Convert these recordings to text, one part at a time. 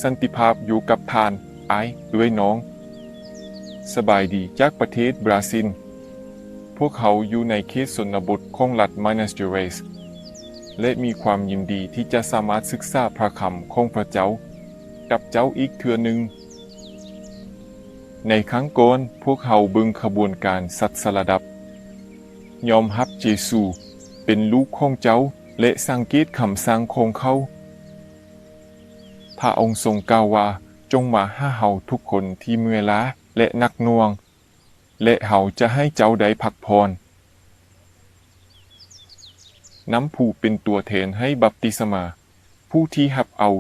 ສັນຕິພາບຢູ່ກັບທ່ານ, ອ້າຍ, ເອື້ອຍ, ນ້ອງ. ສະບາຍດີຈາກປະເທດບຣາຊິນ. ພວກເຮົາຢູ່ໃນເຂດຊົນນະບົດຂອງລັດ Minas Gerais ແລະ ມີຄວາມຍິນດີທີ່ຈະສາມາດສຶກສາພະຄຳຂອງພະເຈົ້າກັບເຈົ້າອີກເທື່ອໜຶ່ງ. ໃນຄັ້ງກ່ອນ, ພວກເຮົາເບິ່ງຂະບວນການສັດສະລະດັບ, ຍອມຮັບເຢຊູເປັນລູກຂອງເຈົ້າ ແລະ ສັງເກດຄຳສັ່ງຂອງເຂົາ. ພະອົງຊົງກ່າວວ່າ, ຈົ່ງມາຫາເຮົາທຸກຄົນທີ່ເມື່ອຍລ້າ ແລະ ໜັກໜ່ວງ, ແລະ ເຮົາຈະໃຫ້ເຈົ້າໄດ້ພັກຜ່ອນ. ນ້ຳພູເປັນຕົວແທນໃຫ້ບັບຕິສະມາ. ຜູ້ທີ່ຮັບເອົາ,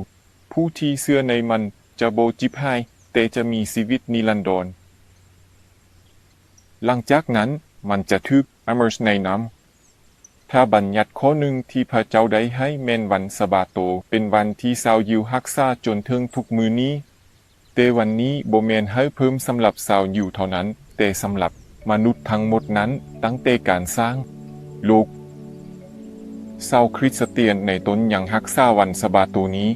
ຜູ້ທີ່ເຊື່ອໃນມັນຈະບໍ່ຈິບຫາຍ, ແຕ່ຈະມີຊີວິດນິລັນດອນ. ຫຼັງຈາກນັ້ນ, ມັນຈະຖືກ immerse ໃນນ້ຳ. ພະບັນຍັດຂໍ້ໜຶ່ງທີ່ພະເຈົ້າໄດ້ໃຫ້ແມ່ນວັນສະບາໂຕ ເປັນວັນທີ່ຊາວຢິວຮັກສາຈົນເຖິງທຸກມື້ນີ້. ແຕ່ວັນນີ້ບໍ່ແມ່ນໃຫ້ເພີ່ມສຳລັບຊາວຢິວເທົ່ານັ້ນ, ແຕ່ສຳລັບມະນຸດທັງໝົດນັ້ນ, ຕັ້ງແຕ່ການສ້າງໂລກ. ຊາວຄຣິສຕຽນໃນຕົ້ນຍັງຮັກສາວັນສະບາໂຕນີ້.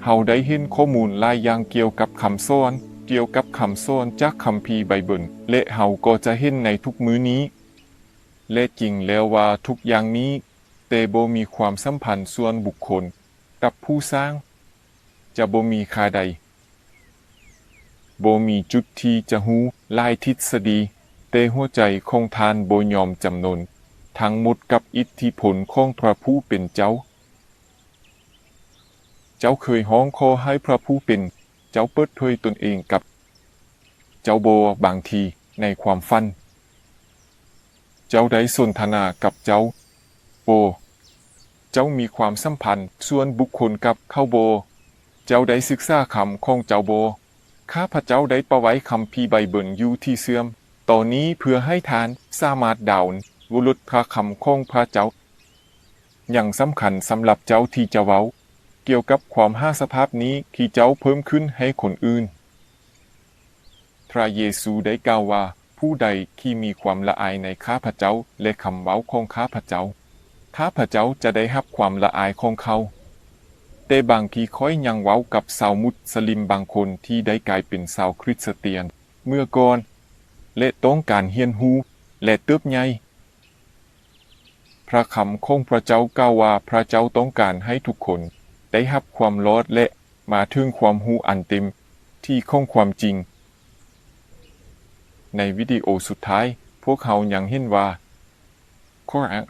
ເຮົາໄດ້ເຫັນຂໍ້ມູນຫຼາຍຢ່າງກ່ຽວກັບຄຳສອນ, ກ່ຽວກັບຄຳສອນຈາກຄຳພີໄບເບິນ, ແລະ ເຮົາກໍຈະເຫັນໃນທຸກມື້ນີ້. ແລະ ຈິງແລ້ວວ່າທຸກຢ່າງນີ້, ແຕ່ບໍ່ມີຄວາມສຳພັນສ່ວນບຸກຄົນກັບຜູ້ສ້າງ, ຈະບໍ່ມີຄ່າໃດ. ບໍ່ມີຈຸດທີ່ຈະຮູ້ຫຼາຍທິດສະດີ, ແຕ່ຫົວໃຈຂອງທ່ານບໍ່ຍອມຈຳນົນທັງໝົດກັບອິດທິພົນຂອງພະຜູ້ເປັນເຈົ້າ. ເຈົ້າເຄີຍຮ້ອງຂໍໃຫ້ພະຜູ້ເປັນເຈົ້າເປີດເຜີຍຕົນເອງກັບເຈົ້າບໍ່? ບາງທີໃນຄວາມຝັນ, ເຈົ້າໄດ້ສົນທະນາກັບເຈົ້າບໍ່? ເຈົ້າມີຄວາມສຳພັນສ່ວນບຸກຄົນກັບເຂົາບໍ່? ເຈົ້າໄດ້ສຶກສາຄຳຂອງເຈົ້າບໍ່? ຂ້າພະເຈົ້າໄດ້ປະໄວ້ຄຳພີໄບເບິນຢູ່ທີ່ເຊື່ອມຕອນນີ້ ເພື່ອໃຫ້ທ່ານສາມາດດາວນວະລົດພະຄຳຂອງພະເຈົ້າ. ຫຍັງສຳຄັນສຳລັບເຈົ້າທີ່ຈະເວົ້າກ່ຽວກັບຄວາມຫາສະພາບນີ້ທີ່ເຈົ້າເພີ່ມຂຶ້ນໃຫ້ຄົນອື່ນ? ພະເຢຊູໄດ້ກ່າວວ່າ, ຜູ້ໃດທີ່ມີຄວາມລະອາຍໃນຂ້າພະເຈົ້າ ແລະ ຄຳເວົ້າຂອງຂ້າພະເຈົ້າ, ຂ້າພະເຈົ້າຈະໄດ້ຮັບຄວາມລະອາຍຂອງເຂົາ. ແຕ່ບາງທີຂ້ອຍຍັງເວົ້າກັບຊາວມຸດສະລິມບາງຄົນທີ່ໄດ້ກາຍເປັນຊາວຄຣິສຕຽນເມື່ອກ່ອນ ແລະ ຕ້ອງການຮຽນຮູ້ ແລະ ເຕີບໃຫຍ່. ພະຄຳຂອງພະເຈົ້າກ່າວວ່າ ພະເຈົ້າຕ້ອງການໃຫ້ທຸກຄົນໄດ້ຮັບຄວາມລອດ ແລະ ມາເຖິງຄວາມຮູ້ອັນເຕັມທີ່ຂອງຄວາມຈິງ. ໃນວິດີໂອສຸດທ້າຍ, ພວກເຮົາຍັງເຫັນວ່າ ຂໍອ້າງ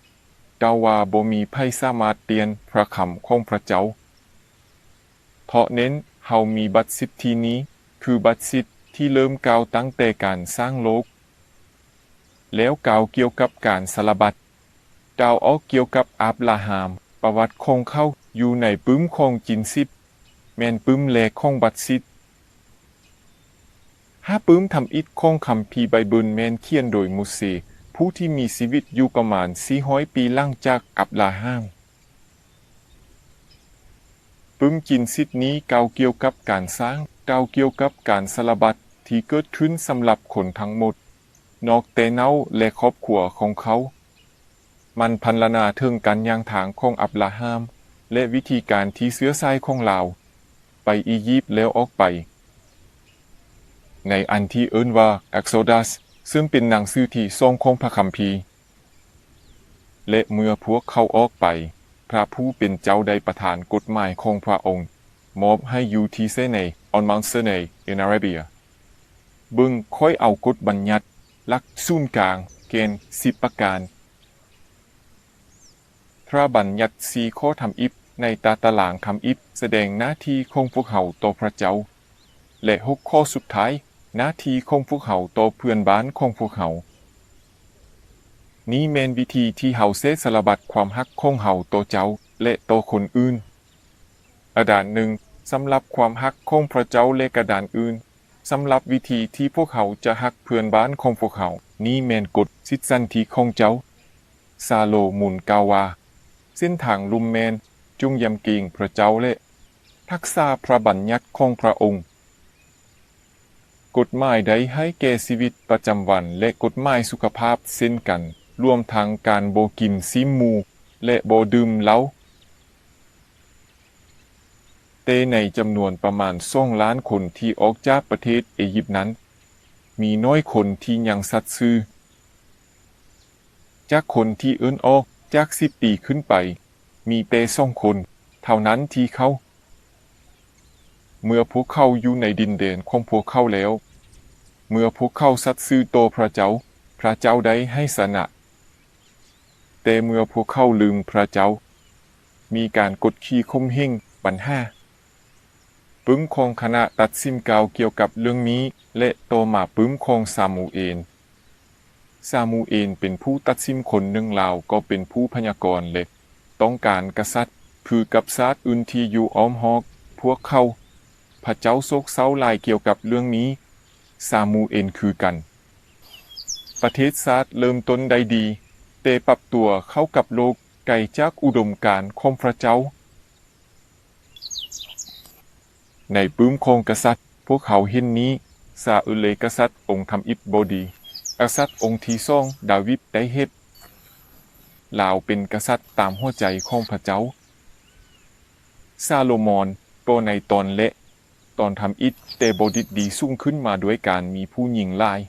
ກ່າວວ່າບໍ່ມີໃຜສາມາດປ່ຽນພະຄຳຂອງພະເຈົ້າ. ເພາະນັ້ນເຮົາມີບັດສິດທີນີ້, ຄືບັດສິດທີ່ເລີ່ມກ່າວຕັ້ງແຕ່ການສ້າງໂລກ, ແລ້ວກ່າວກ່ຽວກັບການສາລະບັດ, ກ່າວອອກກ່ຽວກັບອາບລາຮາມ. ປະຫວັດຂອງເຂົາຢູ່ໃນປຶ້ມຂອງຈິນສິດ, ແມ່ນປຶ້ມແລກຂອງບັດສິດ. ຫ້າປຶ້ມທຳອິດຂອງຄຳພີໄບເບິນແມ່ນຂຽນໂດຍໂມເຊ, ຜູ້ທີ່ມີຊີວິດຢູ່ປະມານສີ່ຮ້ອຍປີຫຼັງຈາກອາບລາຮາມ. ປຶ້ມຈິນສິດນີ້ກ່າວກ່ຽວກັບການສ້າງ, ກ່າວກ່ຽວກັບການສາລະບັດທີ່ເກີດຂຶ້ນສຳລັບຄົນທັງໝົດ, ນອກແຕ່ເນົາ ແລະ ຄອບຄົວຂອງເຂົາ. ມັນພັນລະນາເຖິງການຍ່າງທາງຂອງອາບລາຮາມ ແລະ ວິທີການທີ່ເຊື້ອສາຍຂອງລາວໄປອີຢິບແລ້ວອອກໄປ. ໃນອັນທີ່ເອີ້ນວ່າ Exodus, ເຊິ່ງເປັນໜັງສືທີສອງຂອງພະຄຳພີ. ແລະ ເມື່ອພວກເຂົາອອກໄປ, ພະຜູ້ເປັນເຈົ້າໄດ້ປະທານກົດໝາຍຂອງພະອົງມອບໃຫ້ຢູ່ທີ່ໄຊນາຍ on Mount Sinai in Arabia. ເບິ່ງ, ຂ້ອຍເອົາກົດບັນຍັດ, ຫຼັກສູນກາງ, ແກ່ນສິບປະການ, ພະບັນຍັດສີ່ຂໍ້ທຳອິດໃນຕາຕະລາງທຳອິດສະແດງໜ້າທີ່ຂອງພວກເຮົາຕໍ່ພະເຈົ້າ ແລະ ຫົກຂໍ້ສຸດທ້າຍ, ໜ້າທີ່ຂອງພວກເຮົາຕໍ່ເພື່ອນບ້ານຂອງພວກເຮົາ. ນີ້ແມ່ນວິທີທີ່ເຮົາເສດສາລະບັດຄວາມຮັກຂອງເຮົາຕໍ່ເຈົ້າ ແລະ ຕໍ່ຄົນອື່ນ. ກະດານໜຶ່ງສຳລັບຄວາມຮັກຂອງພະເຈົ້າ ແລະ ກະດານອື່ນສຳລັບວິທີທີ່ພວກເຮົາຈະຮັກເພື່ອນບ້ານຂອງພວກເຮົາ. ນີ້ແມ່ນກົດສິດສັນທິຂອງເຈົ້າ. ຊາໂລໂມນກ່າວວ່າ, ເສັ້ນທາງລຸ່ມແມ່ນ, ຈົ່ງຢຳເກງພະເຈົ້າ ແລະ ຮັກສາພະບັນຍັດຂອງພະອົງ. ກົດໝາຍໄດ້ໃຫ້ແກ່ຊີວິດປະຈຳວັນ ແລະ ກົດໝາຍສຸຂະພາບເຊັ່ນກັນ, ລວມທັງການບໍ່ກິນຊີ້ນໝູ ແລະ ບໍ່ດື່ມເຫຼົ້າ. ແຕ່ໃນຈຳນວນປະມານສອງລ້ານຄົນທີ່ອອກຈາກປະເທດເອຢິບນັ້ນ, ມີໜ້ອຍຄົນທີ່ຍັງສັດຊື່. ຈາກຄົນທີ່ເອີ້ນອອກຈາກສິບປີຂຶ້ນໄປ, ມີແຕ່ສອງຄົນເທົ່ານັ້ນທີ່ເຂົ້າ. ເມື່ອພວກເຂົາຢູ່ໃນດິນແດນຂອງພວກເຂົາແລ້ວ, ເມື່ອພວກເຂົາສັດຊື່ຕໍ່ພຣະເຈົ້າ, ພຣະເຈົ້າໄດ້ໃຫ້ຊະນະ. ແຕ່ເມື່ອພວກເຂົາລືມພຣະເຈົ້າ, ມີການກົດຂີ່ຂົ່ມເຫງບັນຫາ. ປຶ້ມຂອງຄະນະຕັດສິນກ່າວກ່ຽວກັບເລື່ອງນີ້ ແລະ ຕໍ່ມາປຶ້ມຂອງຊາມູເອນ. ຊາມູເອນເປັນຜູ້ຕັດສິນຄົນໜຶ່ງ, ລາວກໍເປັນຜູ້ພະຍາກອນ ແລະ ຕ້ອງການກະສັດ ຄືກັບຊາດອື່ນທີ່ຢູ່ອ້ອມຮອບພວກເຂົາ. ພະເຈົ້າໂສກເສົ້າຫຼາຍກ່ຽວກັບເລື່ອງນີ້. ຊາມູເອນຄືກັນ. ປະເທດຊາດເລີ່ມຕົ້ນໄດ້ດີ, ແຕ່ປັບຕົວເຂົ້າກັບໂລກໄກຈາກອຸດົມການຂອງພຣະເຈົ້າ. ໃນປຶ້ມຂອງກະສັດ, ພວກເຮົາເຫັນນີ້, ຊາອູເລກະສັດອົງທຳອິດບໍ່ດີ, ກະສັດອົງທີສອງ ດາວິດໄດ້ເຮັດ. ລາວເປັນກະສັດຕາມຫົວໃຈຂອງພຣະເຈົ້າ. ຊາໂລມອນກໍໃນຕອນແລະຕອນທຳອິດ, ແຕ່ບໍ່ດິດດີ, ສູງຂຶ້ນມາດ້ວຍການມີຜູ້ຍິງຫຼາຍ.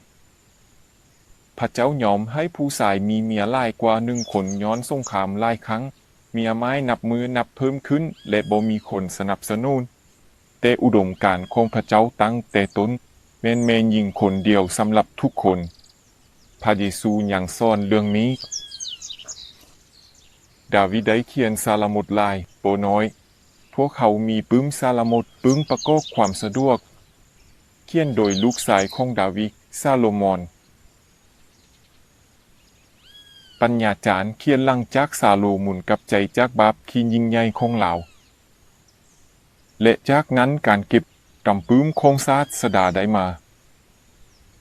ພຣະເຈົ້າຍອມໃຫ້ຜູ້ຊາຍມີເມຍຫຼາຍກວ່າໜຶ່ງຄົນຍ້ອນສົງຄາມຫຼາຍຄັ້ງ, ເມຍໝ້າຍນັບມື້ນັບເພີ່ມຂຶ້ນ ແລະ ບໍ່ມີຄົນສະໜັບສະໜູນ. ແຕ່ອຸດົມການຂອງພຣະເຈົ້າຕັ້ງແຕ່ຕົ້ນແມ່ນແມ່ຍິງຄົນດຽວສຳລັບທຸກຄົນ. ພຣະເຢຊູຍັງສອນເລື່ອງນີ້. ດາວິດໄດ້ຂຽນຊາລະໝົດຫຼາຍບໍ່ນ້ອຍ. ພວກເຮົາມີປຶ້ມຊາລະໝົດ, ປຶ້ມປະກອບຄວາມສະດວກ, ຂຽນໂດຍລູກຊາຍຂອງດາວິດ, ຊາໂລມອນ. ປັນຍາຈານຂຽນຫຼັງຈາກຊາໂລໝູນກັບໃຈຈາກບາບທີ່ຍິ່ງໃຫຍ່ຂອງລາວ ແລະ ຈາກນັ້ນການເກັບກຳປຶ້ມຂອງສາດສະດາໄດ້ມາ.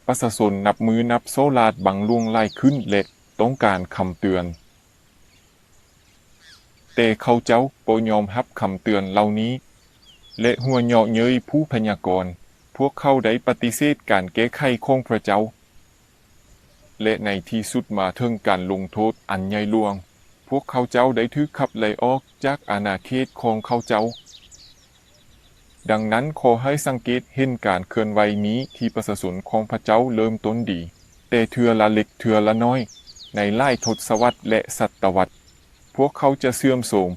ປະຊາຊົນນັບມື້ນັບສໍ້ລາດບັງຫຼວງຫຼາຍຂຶ້ນ ແລະ ຕ້ອງການຄຳເຕືອນ. ແຕ່ເຂົາເຈົ້າບໍ່ຍອມຮັບຄຳເຕືອນເຫຼົ່ານີ້ ແລະ ຫົວເຍາະເຍີ້ຍຜູ້ພະຍາກອນ. ພວກເຂົາໄດ້ປະຕິເສດການແກ້ໄຂຂອງພຣະເຈົ້າ ແລະ ໃນທີ່ສຸດມາເຖິງການລົງໂທດອັນໃຫຍ່ຫຼວງ. ພວກເຂົາເຈົ້າໄດ້ຖືກຂັບໄລ່ອອກຈາກອານາເຂດຂອງເຂົາເຈົ້າ. ດັ່ງນັ້ນ, ຂໍໃຫ້ສັງເກດເຫັນການເຄື່ອນໄຫວນີ້ທີ່ປະຊາຊົນຂອງພຣະເຈົ້າເລີ່ມຕົ້ນດີ, ແຕ່ເທື່ອລະເລັກເທື່ອລະນ້ອຍ, ໃນຫຼາຍທົດສະວັດ ແລະ ສັດຕະວັດ, ພວກເຂົາຈະເສື່ອມໂຊມ.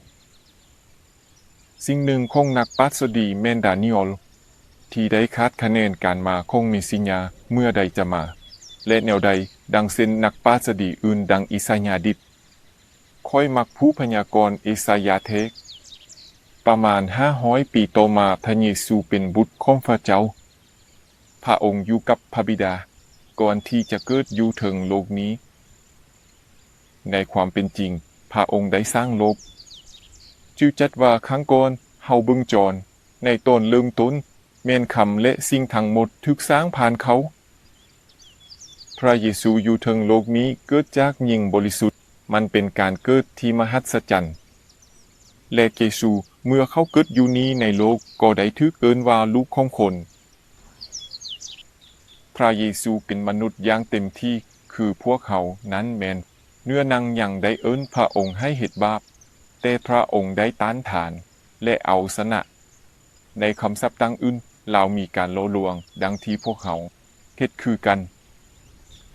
ສິ່ງໜຶ່ງຂອງນັກປາດສະດີແມ່ນດານີເອລ ທີ່ໄດ້ຄາດຄະເນການມາຂອງເມຊິຍາເມື່ອໃດຈະມາ ແລະ ແນວໃດ, ດັ່ງເຊັ່ນນັກປາດສະດີອື່ນ, ດັ່ງອິສາຍາດິດ. ຂ້ອຍມັກຜູ້ພະຍາກອນເອສາຍາແທ້. ປະມານຫ້າຮ້ອຍປີຕໍ່ມາ, ພະເຢຊູເປັນບຸດຂອງພະເຈົ້າ. ພະອົງຢູ່ກັບພະບິດາ ກ່ອນທີ່ຈະເກີດຢູ່ເທິງໂລກນີ້. ໃນຄວາມເປັນຈິງ, ພະອົງໄດ້ສ້າງໂລກ. ຈື່ຈັດວ່າຄັ້ງກ່ອນເຮົາເບິ່ງຈອນ, ໃນຕອນເລີ່ມຕົ້ນ, ແມ່ນຄຳ ແລະ ສິ່ງທັງໝົດຖືກສ້າງຜ່ານເຂົາ. ພະເຢຊູຢູ່ເທິງໂລກນີ້ເກີດຈາກຍິງບໍລິສຸດ. ມັນເປັນການເກີດທີ່ມະຫັດສະຈັນ. ແລະ ເຢຊູ, ເມື່ອເຂົາເກີດຢູ່ນີ້ໃນໂລກ, ກໍໄດ້ຖືກເອີ້ນວ່າລູກຂອງຄົນ. ພະເຢຊູເປັນມະນຸດຢ່າງເຕັມທີ່, ຄືພວກເຮົານັ້ນແມ່ນ. ເນື້ອໜັງຍັງໄດ້ເອີ້ນພະອົງໃຫ້ເຮັດບາບ, ແຕ່ພະອົງໄດ້ຕ້ານທານ ແລະ ເອົາຊະນະ. ໃນຄຳສັບຕ່າງອື່ນ, ລາວມີການຫຼໍ່ລວງ, ດັ່ງທີ່ພວກເຮົາເຮັດຄືກັນ.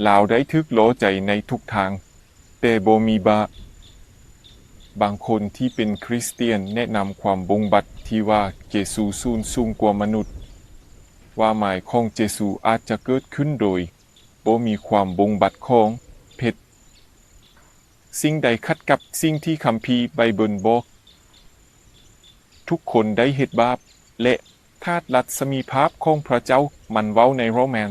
ລາວໄດ້ຖືກຫຼໍ່ໃຈໃນທຸກທາງ, ແຕ່ບໍ່ມີບາບ. ບາງຄົນທີ່ເປັນຄຣິສຕຽນແນະນຳຄວາມບົ່ງບັດທີ່ວ່າເຢຊູສູນສູງກວ່າມະນຸດ. ຄວາມໝາຍຂອງເຢຊູອາດຈະເກີດຂຶ້ນໂດຍບໍ່ມີຄວາມບົ່ງບັດຂອງເພັດ. ສິ່ງໃດຂັດກັບສິ່ງທີ່ຄຳພີໄບເບິນບອກ? ທຸກຄົນໄດ້ເຮັດບາບ ແລະ ຂາດລັດສະມີພາບຂອງພະເຈົ້າ, ມັນເວົ້າໃນໂຣມານ.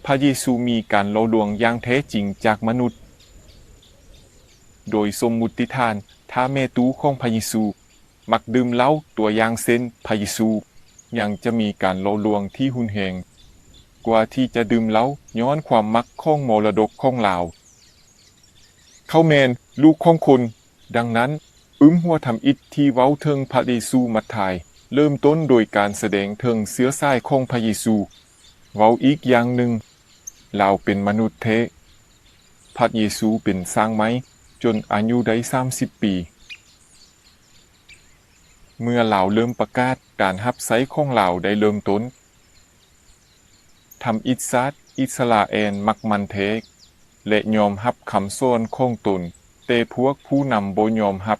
ພະເຢຊູມີການຫຼໍ່ລວງຢ່າງແທ້ຈິງຈາກມະນຸດ. ໂດຍສົມມຸດຕິຖານ, ຖ້າແມ່ຕູ້ຂອງພະເຢຊູມັກດື່ມເຫຼົ້າ, ຕົວຢ່າງເຊັ່ນ ພະເຢຊູ, ຍັງຈະມີການຫຼໍ່ລວງທີ່ຮຸນແຮງກວ່າທີ່ຈະດື່ມເຫຼົ້າຍ້ອນຄວາມມັກຂອງມໍລະດົກຂອງລາວ. ເຂົາແມ່ນລູກຂອງຄົນ. ດັ່ງນັ້ນ, ປຶ້ມຫົວທຳອິດທີ່ເວົ້າເຖິງພະເຢຊູ ມັດທາຍ ເລີ່ມຕົ້ນໂດຍການສະແດງເຖິງເຊື້ອສາຍຂອງພະເຢຊູ. ເວົ້າອີກຢ່າງໜຶ່ງ, ລາວເປັນມະນຸດແທ້. ພະເຢຊູເປັນຊ່າງໄມ້ຈົນອາຍຸໄດ້ສາມສິບປີ. ເມື່ອລາວເລີ່ມປະກາດ, ການຮັບໃຊ້ຂອງລາວໄດ້ເລີ່ມຕົ້ນ. ທຳອິດຊາດອິດສະຣາແອນມັກໝັ້ນແທ້ ແລະ ຍອມຮັບຄຳສອນຂອງຕົນ, ແຕ່ພວກຜູ້ນຳບໍ່ຍອມຮັບ.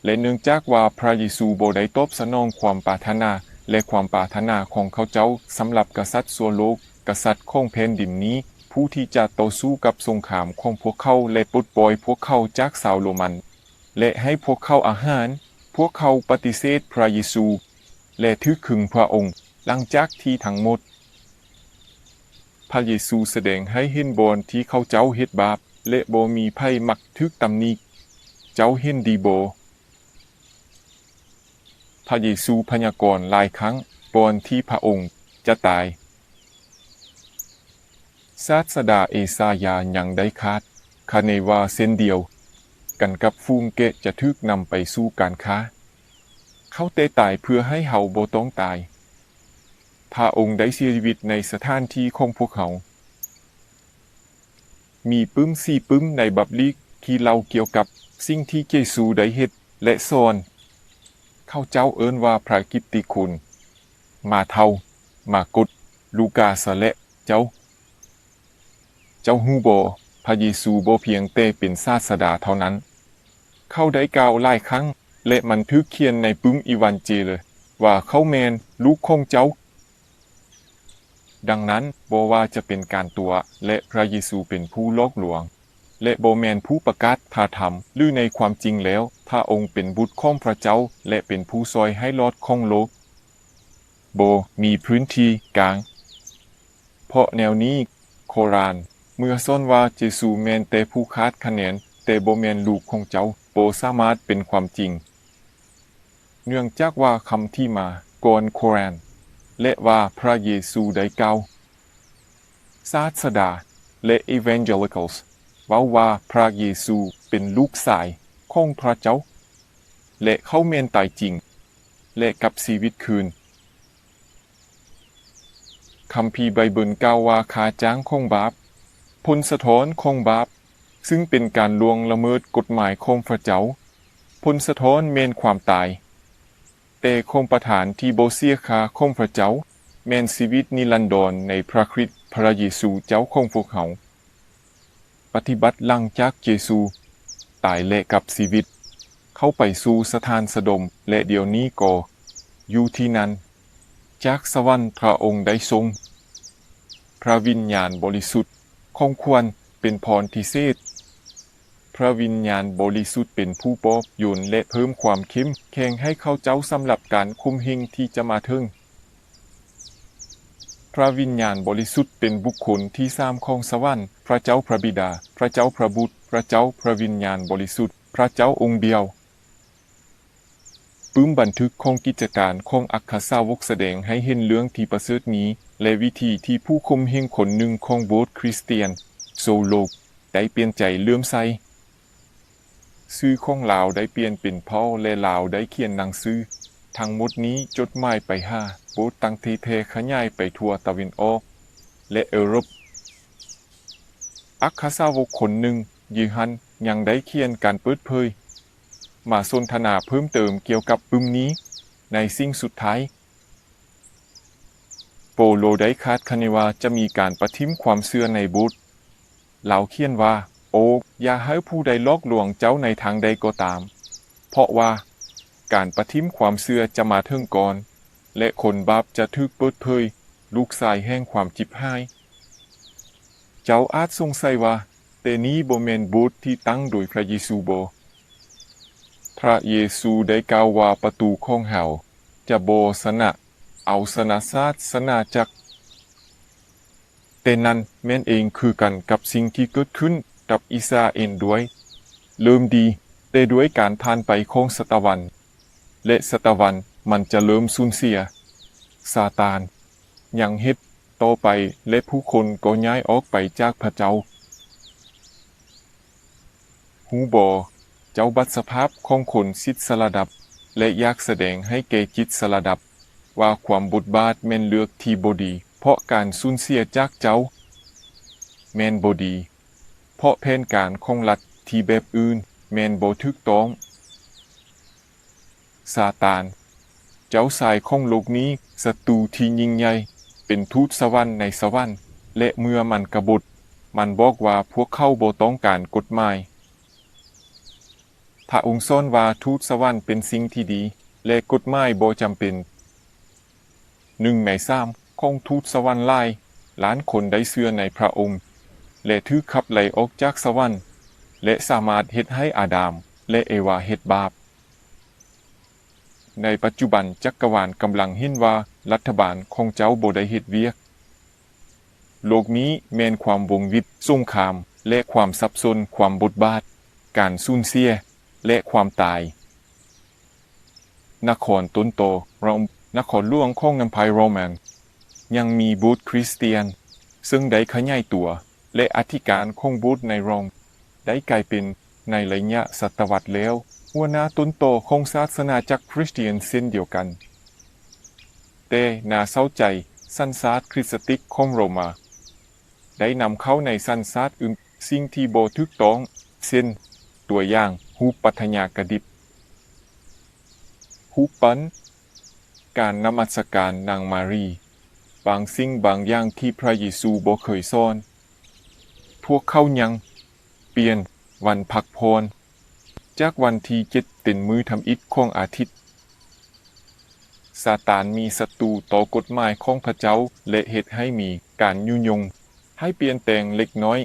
ແລະ ເນື່ອງຈາກວ່າພຣະເຢຊູບໍ່ໄດ້ຕອບສະໜອງຄວາມປາດຖະໜາ ແລະ ຄວາມປາດຖະໜາຂອງເຂົາເຈົ້າສຳລັບກະສັດຊົ່ວໂລກ, ກະສັດຂອງແຜ່ນດິນນີ້, ຜູ້ທີ່ຈະຕໍ່ສູ້ກັບສົງຄາມຂອງພວກເຂົາ ແລະ ປົດປ່ອຍພວກເຂົາຈາກຊາວໂຣມັນ, ແລະ ໃຫ້ພວກເຂົາອາຫານ, ພວກເຂົາປະຕິເສດພຣະເຢຊູ ແລະ ຖືກຄຶງພຣະອົງ. ຫຼັງຈາກທີ່ທັງໝົດ, ພຣະເຢຊູສະແດງໃຫ້ເຫັນບ່ອນທີ່ເຂົາເຈົ້າເຮັດບາບ ແລະ ບໍ່ມີໃຜມັກຖືກຕຳໜິ. ເຈົ້າເຫັນດີບໍ່? ພຣະເຢຊູພະຍາກອນຫຼາຍຄັ້ງກ່ອນທີ່ພຣະອົງຈະຕາຍ. ສາດສະດາເອຊາຍາຍັງໄດ້ຄາດຄະເນວ່າເຊັ່ນດຽວກັນກັບຝູງແກະຈະຖືກນຳໄປສູ່ການຂ້າ. ເຂົາແຕ່ຕາຍເພື່ອໃຫ້ເຮົາບໍ່ຕ້ອງຕາຍ. ພຣະອົງໄດ້ເສຍຊີວິດໃນສະຖານທີ່ຂອງພວກເຮົາ. ມີປຶ້ມສີ່ປຶ້ມໃນບັບລີກທີ່ເລົ່າກ່ຽວກັບສິ່ງທີ່ເຢຊູໄດ້ເຮັດ ແລະ ສອນ. ເຂົາເຈົ້າເອີ້ນວ່າພຣະກິດຕິຄຸນ, ມາເທົລ, ມາກົດ, ລູກາ ແລະ ເຈົ້າ. ເຈົ້າຮູ້ບໍ່? ພຣະເຢຊູບໍ່ພຽງແຕ່ເປັນສາດສະດາເທົ່ານັ້ນ. ເຂົາໄດ້ກ່າວຫຼາຍຄັ້ງ ແລະ ມັນຖືກຂຽນໃນປຶ້ມອີວານເຈລ ວ່າເຂົາແມ່ນລູກຂອງເຈົ້າ. ດັ່ງນັ້ນ, ບໍ່ວ່າຈະເປັນການຕົວະ ແລະ ພຣະເຢຊູເປັນຜູ້ຫຼອກລວງ ແລະ ບໍ່ແມ່ນຜູ້ປະກາດພຣະທຳ, ຫຼື ໃນຄວາມຈິງແລ້ວ, ພຣະອົງເປັນບຸດຂອງພຣະເຈົ້າ ແລະ ເປັນຜູ້ຊ່ອຍໃຫ້ລອດຂອງໂລກ. ບໍ່ມີພື້ນທີ່ກາງ. ເພາະແນວນີ້, ໂຄຣານ ເມື່ອສອນວ່າເຢຊູແມ່ນແຕ່ຜູ້ຄາດຄະແນນ, ແຕ່ບໍ່ແມ່ນລູກຂອງເຈົ້າ, ບໍ່ສາມາດເປັນຄວາມຈິງ. ເນື່ອງຈາກວ່າຄຳທີ່ມາກ່ອນໂຄຣານ ແລະ ວ່າພຣະເຢຊູໄດ້ກ່າວ. ສາດສະດາ ແລະ Evangelicals ເວົ້າວ່າພຣະເຢຊູເປັນລູກຊາຍຂອງພຣະເຈົ້າ ແລະ ເຂົາແມ່ນຕາຍຈິງ ແລະ ກັບຊີວິດຄືນ. ຄຳພີໄບເບິນກ່າວວ່າຄ່າຈ້າງຂອງບາບ, ຜົນສະທ້ອນຂອງບາບ, ຊຶ່ງເປັນການລ່ວງລະເມີດກົດໝາຍຂອງພຣະເຈົ້າ. ຜົນສະທ້ອນແມ່ນຄວາມຕາຍ, ແຕ່ຂອງປະທານທີ່ບໍ່ເສຍຄ່າຂອງພຣະເຈົ້າ ແມ່ນຊີວິດນິລັນດອນໃນພຣະຄຣິດພຣະເຢຊູເຈົ້າຂອງພວກເຮົາ. ປະຕິບັດຫຼັງຈາກເຢຊູຕາຍ ແລະ ກັບຊີວິດ, ເຂົ້າໄປສູ່ສະຖານສະດົມ ແລະ ດຽວນີ້ກໍຢູ່ທີ່ນັ້ນ. ຈາກສະຫວັນພຣະອົງໄດ້ສົ່ງພຣະວິນຍານບໍລິສຸດ, ຂອງຂວັນເປັນພອນພິເສດ. ພຣະວິນຍານບໍລິສຸດເປັນຜູ້ປອບໂຍນ ແລະ ເພີ່ມຄວາມເຂັ້ມແຂງໃຫ້ເຂົາເຈົ້າສຳລັບການຂົ່ມເຫງທີ່ຈະມາເຖິງ. ພຣະວິນຍານບໍລິສຸດເປັນບຸກຄົນທີສາມຂອງສະຫວັນ, ພຣະເຈົ້າພຣະບິດາ, ພຣະເຈົ້າພຣະບຸດ, ພຣະເຈົ້າພຣະວິນຍານບໍລິສຸດ, ພຣະເຈົ້າອົງດຽວ. ປຶ້ມບັນທຶກຂອງກິດຈະການຂອງອັກຄະສາວົກສະແດງໃຫ້ເຫັນເລື່ອງທີ່ປະເສີດນີ້ ແລະ ວິທີທີ່ຜູ້ຂົ່ມເຫງຄົນໜຶ່ງຂອງໂບດຄຣິສຕຽນໂຊໂລກໄດ້ປ່ຽນໃຈເຫຼື້ອມໃສ. ຊື່ຂອງລາວໄດ້ປ່ຽນເປັນເຜົ່າ ແລະ ລາວໄດ້ຂຽນໜັງສື. ທັງໝົດນີ້ຈົດໝາຍໄປຫາໂບດຕັ້ງທີ່ແຜ່ຂະຫຍາຍໄປທົ່ວຕາເວັນອອກ ແລະ ເອີຣົບ. ອັກຄະສາວົກຄົນໜຶ່ງ, ເຢຮັນ, ຍັງໄດ້ຂຽນການເປີດເຜີຍ ມາສົນທະນາເພີ່ມເຕີມກ່ຽວກັບປຶ້ມນີ້ໃນສິ່ງສຸດທ້າຍ. ໂປໂລໄດ້ຄາດຄະເນວ່າຈະມີການປະຖິ້ມຄວາມເຊື່ອໃນໂບດ. ລາວຂຽນວ່າ, ໂອ, ຢ່າໃຫ້ຜູ້ໃດຫຼອກລວງເຈົ້າໃນທາງໃດກໍຕາມ, ເພາະວ່າການປະຖິ້ມຄວາມເຊື່ອຈະມາເຖິງກ່ອນ, ແລະ ຄົນບາບຈະຖືກເປີດເຜີຍ, ລູກຊາຍແຫ່ງຄວາມຈິບຫາຍ. ເຈົ້າອາດສົງໄສວ່າ, ແຕ່ນີ້ບໍ່ແມ່ນໂບດທີ່ຕັ້ງໂດຍພຣະເຢຊູບໍ? ພຣະເຢຊູໄດ້ກ່າວວ່າ, ປະຕູຂອງເຮົາຈະບໍ່ຊະນະ, ເອົາຊະນະຊາດຊະນາຈັກ. ແຕ່ນັ້ນແມ່ນເອງຄືກັນກັບສິ່ງທີ່ເກີດຂຶ້ນກັບອິສຣາເອນດ້ວຍ. ເລີ່ມດີ, ແຕ່ດ້ວຍການຜ່ານໄປຂອງສະຕະວັນ ແລະ ສະຕະວັນມັນຈະເລີ່ມສູນເສຍ. ຊາຕານຍັງເຮັດຕໍ່ໄປ ແລະ ຜູ້ຄົນກໍຍ້າຍອອກໄປຈາກພຣະເຈົ້າ. ຮູ້ບໍ່, ເຈົ້າບັດສະພາບຂອງຄົນສິດສະລະດັບ ແລະ ຢາກສະແດງໃຫ້ແກ່ຈິດສະລະດັບວ່າຄວາມບົດບາດແມ່ນເລືອກທີ່ບໍ່ດີ, ເພາະການສູນເສຍຈາກເຈົ້າແມ່ນບໍ່ດີ, ເພາະແຜນການຂອງລັດທີ່ແບບອື່ນແມ່ນບໍ່ຖືກຕ້ອງ. ຊາຕານ, ເຈົ້າຊາຍຂອງໂລກນີ້, ສັດຕູທີ່ຍິ່ງໃຫຍ່, ເປັນທູດສະຫວັນໃນສະຫວັນ, ແລະ ເມື່ອມັນກະບົດ, ມັນບອກວ່າພວກເຂົາບໍ່ຕ້ອງການກົດໝາຍ. ພະອົງສອນວ່າທູດສະຫວັນເປັນສິ່ງທີ່ດີ ແລະ ກົດໝາຍບໍ່ຈຳເປັນ. ໜຶ່ງໃນສາມຂອງທູດສະຫວັນຫຼາຍລ້ານຄົນໄດ້ເຊື່ອໃນພະອົງ ແລະ ຖືກຂັບໄລ່ອອກຈາກສະຫວັນ ແລະ ສາມາດເຮັດໃຫ້ອາດາມ ແລະ ເອວາເຮັດບາບ. ໃນປັດຈຸບັນ, ຈັກກະວານກຳລັງເຫັນວ່າລັດຖະບານຂອງເຈົ້າບໍ່ໄດ້ເຮັດວຽກ. ໂລກນີ້ແມ່ນຄວາມວົງວິດ, ສົງຄາມ ແລະ ຄວາມສັບສົນ, ຄວາມບົດບາດ, ການສູນເສຍ ແລະ ຄວາມຕາຍ. ນະຄອນຕົ້ນຕໍ, ໂຣມ, ນະຄອນຫຼວງຂອງ Empire Roman ຍັງມີໂບດຄຣິສຕຽນ ເຊິ່ງໄດ້ຂະຫຍາຍຕົວ ແລະ ອະທິການຂອງໂບດໃນໂຣມໄດ້ກາຍເປັນ, ໃນໄລຍະສະຕະວັດແລ້ວ, ຫົວໜ້າຕົ້ນຕໍຂອງສາສະໜາຈັກຄຣິສຕຽນເຊັ່ນດຽວກັນ. ແຕ່ໜ້າເສົ້າໃຈ, ສັນຊາດຄຣິສຕະຕິກຂອງໂຣມາໄດ້ນຳເຂົ້າໃນສັນຊາດອື່ນສິ່ງທີ່ບໍ່ຖືກຕ້ອງ, ເຊັ່ນ, ຕົວຢ່າງ, ຮູບປັດທະຍາກະດິບ, ຮູບປັ້ນ, ການນະມັດສະການນາງມາຣີ, ບາງສິ່ງບາງຢ່າງທີ່ພະເຢຊູບໍ່ເຄີຍສອນ. ພວກເຂົາຍັງປ່ຽນວັນພັກຜ່ອນຈາກວັນທີເຈັດເປັນມື້ທຳອິດຂອງອາທິດ. ຊາຕານມີສັດຕູຕໍ່ກົດໝາຍຂອງພະເຈົ້າ ແລະ ເຮັດໃຫ້ມີການຍຸຍົງໃຫ້ປ່ຽນແປງເລັກນ້ອຍ.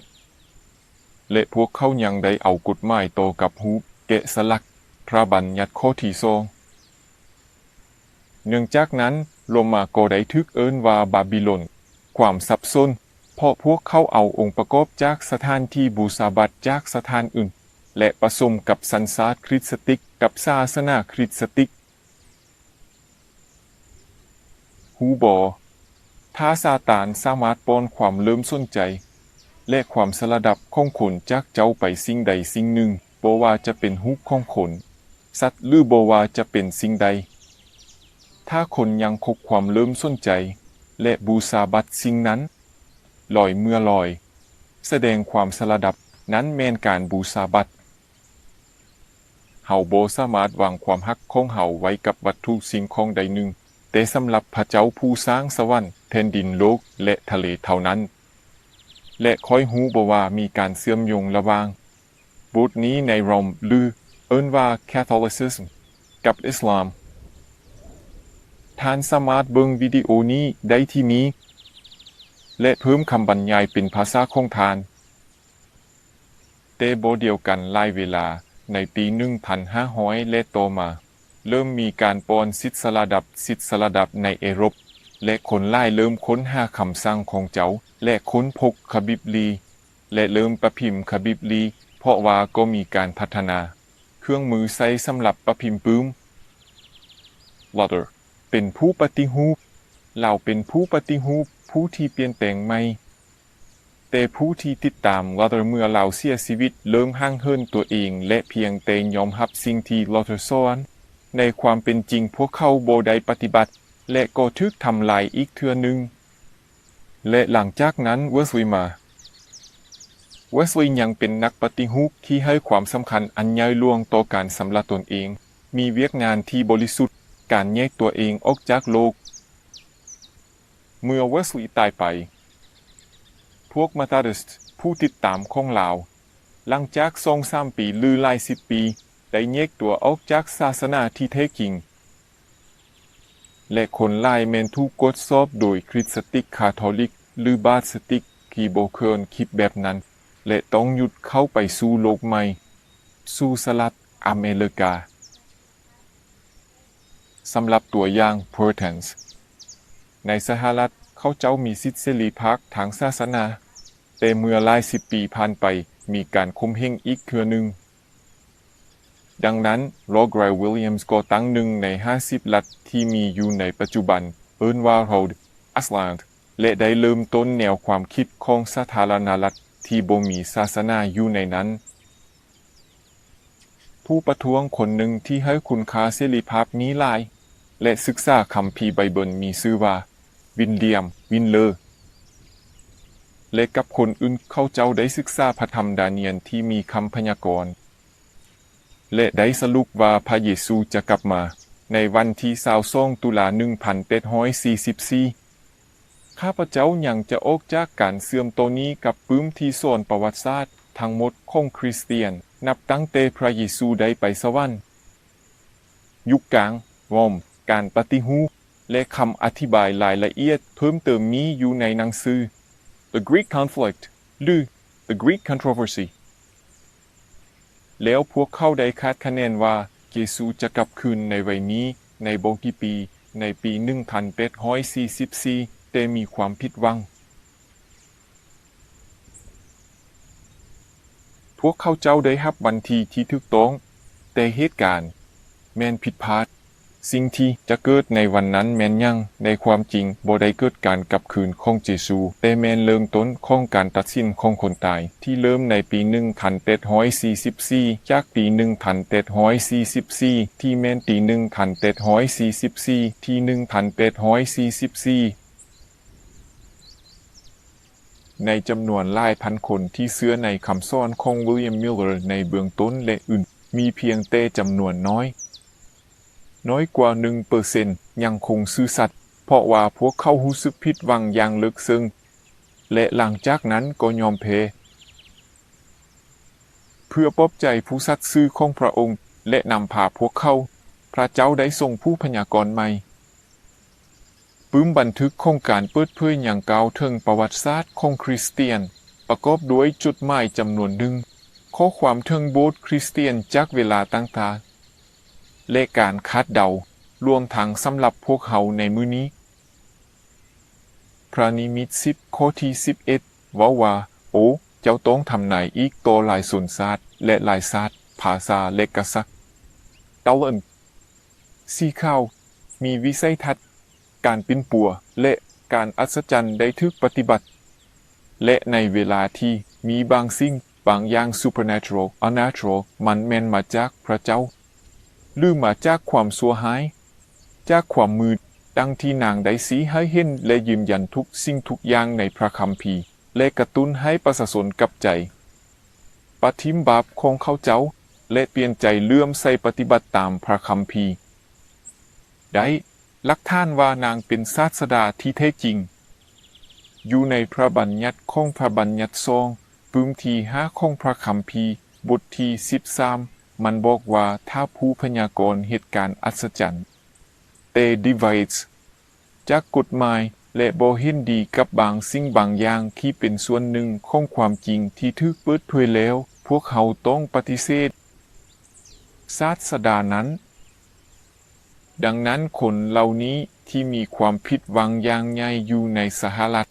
ແລະ ພວກເຂົາຍັງໄດ້ເອົາກົດໝາຍຕໍ່ກັບຮູບແກະສະຫຼັກພະບັນຍັດຂໍ້ທີສອງ. ເນື່ອງຈາກນັ້ນ, ໂລມາກໍໄດ້ຖືກເອີ້ນວ່າບາບິໂລນ, ຄວາມສັບສົນ, ເພາະພວກເຂົາເອົາອົງປະກອບຈາກສະຖານທີ່ບູຊາບັດຈາກສະຖານອື່ນ ແລະ ປະສົມກັບສັນຊາດຄຣິສຕະຕິກກັບສາສະໜາຄຣິສຕະຕິກ. ຮູ້ບໍ່? ຖ້າຊາຕານສາມາດປ້ອນຄວາມເລີ່ມສົນໃຈ ແລະ ຄວາມສະລະດັບຂອງຄົນຈາກເຈົ້າໄປສິ່ງໃດສິ່ງໜຶ່ງ, ບໍ່ວ່າຈະເປັນຮູບຂອງຄົນ, ສັດ ຫຼື ບໍ່ວ່າຈະເປັນສິ່ງໃດ, ຖ້າຄົນຍັງຄົງຄວາມເລີ່ມສົນໃຈ ແລະ ບູຊາບັດສິ່ງນັ້ນ, ລອຍເມື່ອລອຍ, ສະແດງຄວາມສະລະດັບ, ນັ້ນແມ່ນການບູຊາບັດ. ເຮົາບໍ່ສາມາດວາງຄວາມຮັກຂອງເຮົາໄວ້ກັບວັດຖຸສິ່ງຂອງໃດໜຶ່ງ, ແຕ່ສຳລັບພະເຈົ້າຜູ້ສ້າງສະຫວັນ, ແຜ່ນດິນໂລກ ແລະ ທະເລເທົ່ານັ້ນ. ແລະ ຂ້ອຍຮູ້ບໍ່ວ່າມີການເຊື່ອມໂຍງລະຫວ່າງໂບດນີ້ໃນໂຣມ ຫຼື ເອີ້ນວ່າ Catholicism ກັບອິສລາມ. ທ່ານສາມາດເບິ່ງວິດີໂອນີ້ໄດ້ທີ່ນີ້ ແລະ ເພີ່ມຄຳບັນຍາຍເປັນພາສາຂອງທ່ານ. ແຕ່ບໍ່ດຽວກັນຫຼາຍເວລາ, ໃນປີໜຶ່ງພັນຫ້າຮ້ອຍ ແລະ ຕໍ່ມາ, ເລີ່ມມີການປ້ອນສິດສະລະດັບ, ສິດສະລະດັບໃນເອຣົບ, ແລະ ຄົນຫຼາຍເລີ່ມຄົ້ນຫາຄຳສັ່ງຂອງເຈົ້າ ແລະ ຄົ້ນພົບຄະບິບລີ, ແລະ ເລີ່ມປະພິມຄະບິບລີ, ເພາະວ່າກໍມີການພັດທະນາເຄື່ອງມືໃຊ້ສຳລັບປະພິມປຶ້ມ. Luther ເປັນຜູ້ປະຕິຮູບ, ລາວເປັນຜູ້ປະຕິຮູບ, ຜູ້ທີ່ປ່ຽນແປງໃໝ່. ແຕ່ຜູ້ທີ່ຕິດຕາມ Luther ເມື່ອລາວເສຍຊີວິດ ເລີ່ມຫ່າງເຫີນຕົວເອງ ແລະ ພຽງແຕ່ຍອມຮັບສິ່ງທີ່ Luther ສອນໃນຄວາມເປັນຈິງ ພວກເຂົາບໍ່ໄດ້ປະຕິບັດ ແລະ ກໍຖືກທຳລາຍອີກເທື່ອໜຶ່ງ. ແລະ ຫຼັງຈາກນັ້ນ Wesley ມາ. Wesley ຍັງເປັນນັກປະຕິຮູບທີ່ໃຫ້ຄວາມສຳຄັນອັນໃຫຍ່ຫຼວງຕໍ່ການສຳລະຕົນເອງ, ມີວຽກງານທີ່ບໍລິສຸດ, ການແຍກຕົວເອງອອກຈາກໂລກ. ເມື່ອ Wesley ຕາຍໄປ, ພວກ Methodist ຜູ້ຕິດຕາມຂອງລາວ, ຫຼັງຈາກສອງສາມປີ ຫຼື ຫຼາຍສິບປີ, ໄດ້ແຍກຕົວອອກຈາກສາສະໜາທີ່ແທ້ຈິງ ແລະ ຄົນຫຼາຍແມ່ນຖືກກວດສອບໂດຍຄຣິສຕະຕິກຄາທອລິກ ຫຼື ບາສະຕິກທີ່ບໍ່ຄວນຄິດແບບນັ້ນ ແລະ ຕ້ອງຢຸດເຂົ້າໄປສູ່ໂລກໃໝ່, ສູ່ສະຫະລັດອາເມລິກາ. ສຳລັບຕົວຢ່າງ Puritans ໃນສະຫະລັດ, ເຂົາເຈົ້າມີສິດເສລີພາບທາງສາສະໜາ, ແຕ່ເມື່ອຫຼາຍສິບປີຜ່ານໄປ, ມີການຂົ່ມເຫງອີກເທື່ອໜຶ່ງ. ດັ່ງນັ້ນ, Lord Grey Williams ກໍຕັ້ງໜຶ່ງໃນຫ້າສິບລັດທີ່ມີຢູ່ໃນປັດຈຸບັນ, ເອີ້ນວ່າ Rhode Island ແລະ ໄດ້ເລີ່ມຕົ້ນແນວຄວາມຄິດຂອງສາທາລະນະລັດທີ່ບໍ່ມີສາສະໜາຢູ່ໃນນັ້ນ. ຜູ້ປະທ້ວງຄົນໜຶ່ງທີ່ໃຫ້ຄຸນຄ່າເສລີພາບນີ້ຫຼາຍ ແລະ ສຶກສາຄຳພີໄບເບິນ ມີຊື່ວ່າ William Windler ແລະ ກັບຄົນອື່ນ, ເຂົາເຈົ້າໄດ້ສຶກສາພະທຳດານຽນທີ່ມີຄຳພະຍາກອນ ແລະ ໄດ້ສະຫຼຸບວ່າພະເຢຊູຈະກັບມາ. ໃນວັນທີຊາວສອງ ຕຸລາ ໜຶ່ງພັນແປດຮ້ອຍສີ່ສິບສີ່. ຂ້າພະເຈົ້າຍັງຈະອອກຈາກການເຊື່ອມຕໍ່ນີ້ກັບປຶ້ມທີ່ສອນປະຫວັດສາດທັງໝົດຂອງຄຣິສຕຽນ ນັບຕັ້ງແຕ່ພຣະເຢຊູໄດ້ໄປສະຫວັນ, ຍຸກກາງ, ໂຣມ, ການປະຕິຮູບ ແລະ ຄຳອະທິບາຍລາຍລະອຽດເພີ່ມເຕີມມີຢູ່ໃນໜັງສື The Greek Conflict ຫຼື The Greek Controversy. ແລ້ວພວກເຂົາໄດ້ຄາດຄະເນວ່າເຢຊູຈະກັບຄືນໃນໄວນີ້ໃນບໍ່ກີ່ປີ, ໃນປີໜຶ່ງພັນແປດຮ້ອຍສີ່ສິບສີ່, ແຕ່ມີຄວາມຜິດຫວັງ. ພວກເຂົາເຈົ້າໄດ້ຮັບວັນທີທີ່ຖືກຕ້ອງ, ແຕ່ເຫດການແມ່ນຜິດພາດ. ສິ່ງທີ່ຈະເກີດໃນວັນນັ້ນແມ່ນຫຍັງ? ໃນຄວາມຈິງ, ບໍ່ໄດ້ເກີດການກັບຄືນຂອງເຢຊູ, ແຕ່ແມ່ນເລີ່ມຕົ້ນຂອງການຕັດສິນຂອງຄົນຕາຍ ທີ່ເລີ່ມໃນປີໜຶ່ງພັນແປດຮ້ອຍສີ່ສິບສີ່ ຈາກປີໜຶ່ງພັນແປດຮ້ອຍສີ່ສິບສີ່ ທີ່ແມ່ນປີໜຶ່ງພັນແປດຮ້ອຍສີ່ສິບສີ່ ທີ່ໜຶ່ງພັນແປດຮ້ອຍສີ່ສິບສີ່. ໃນຈຳນວນຫຼາຍພັນຄົນທີ່ເຊື່ອໃນຄຳສອນຂອງ William Miller ໃນເບື້ອງຕົ້ນ ແລະ ອື່ນ, ມີພຽງແຕ່ຈຳນວນນ້ອຍ, ນ້ອຍກວ່າໜຶ່ງເປີເຊັນ ຍັງຄົງຊື່ສັດ, ເພາະວ່າພວກເຂົາຮູ້ສຶກຜິດຫວັງຢ່າງເລິກເຊິ່ງ ແລະ ຫຼັງຈາກນັ້ນກໍຍອມແພ້. ເພື່ອປອບໃຈຜູ້ສັດຊື່ຂອງພຣະອົງ ແລະ ນຳພາພວກເຂົາ, ພຣະເຈົ້າໄດ້ສົ່ງຜູ້ພະຍາກອນໃໝ່. ປຶ້ມບັນທຶກຂອງການເປີດເຜີຍຍັງກ່າວເຖິງປະຫວັດສາດຂອງຄຣິສຕຽນ, ປະກອບດ້ວຍຈົດໝາຍຈຳນວນໜຶ່ງ, ຂໍ້ຄວາມເຖິງໂບດຄຣິສຕຽນຈາກເວລາຕ່າງໆ ແລະ ການຄາດເດົາ, ລວມທັງສຳລັບພວກເຮົາໃນມື້ນີ້. ພຣະນິມິດສິບ ຂໍ້ທີສິບເອັດ ເວົ້າວ່າ, ໂອ ເຈົ້າຕ້ອງທຳນາຍອີກຕໍ່ຫຼາຍຊົນຊາດ ແລະ ຫຼາຍຊາດ, ພາສາ ແລະ ກະສັດ. ເຕົ້າເອີນ ສີຂາວ, ມີວິໄສທັດ, ການປິ່ນປົວ ແລະ ການອັດສະຈັນໄດ້ຖືກປະຕິບັດ, ແລະ ໃນເວລາທີ່ມີບາງສິ່ງບາງຢ່າງ supernatural, unnatural, ມັນແມ່ນມາຈາກພຣະເຈົ້າ ຫຼື ມາຈາກຄວາມຊົ່ວຮ້າຍ, ຈາກຄວາມມືດ, ດັ່ງທີ່ນາງໄດ້ຊີ້ໃຫ້ເຫັນ ແລະ ຢືນຢັນທຸກສິ່ງທຸກຢ່າງໃນພຣະຄຳພີ ແລະ ກະຕຸ້ນໃຫ້ປະຊາຊົນກັບໃຈ, ປະຖິ້ມບາບຂອງເຂົາເຈົ້າ ແລະ ປ່ຽນໃຈເຫຼື້ອມໃສປະຕິບັດຕາມພຣະຄຳພີ. ໄດ້ຫຼັກຖານວ່ານາງເປັນສາດສະດາທີ່ແທ້ຈິງ. ຢູ່ໃນພຣະບັນຍັດຂອງພຣະບັນຍັດສອງ, ປຶ້ມທີຫ້າຂອງພຣະຄຳພີ, ບົດທີສິບສາມ, ມັນບອກວ່າ ຖ້າຜູ້ພະຍາກອນເຮັດການອັດສະຈັນ, ແຕ່ deviates ຈາກກົດໝາຍ ແລະ ບໍ່ເຫັນດີກັບບາງສິ່ງບາງຢ່າງທີ່ເປັນສ່ວນໜຶ່ງຂອງຄວາມຈິງທີ່ຖືກເປີດເຜີຍແລ້ວ, ພວກເຮົາຕ້ອງປະຕິເສດສາດສະດານັ້ນ. ດັ່ງນັ້ນ, ຄົນເຫຼົ່ານີ້ທີ່ມີຄວາມຜິດຫວັງຢ່າງໃຫຍ່ຢູ່ໃນສະຫະລັດ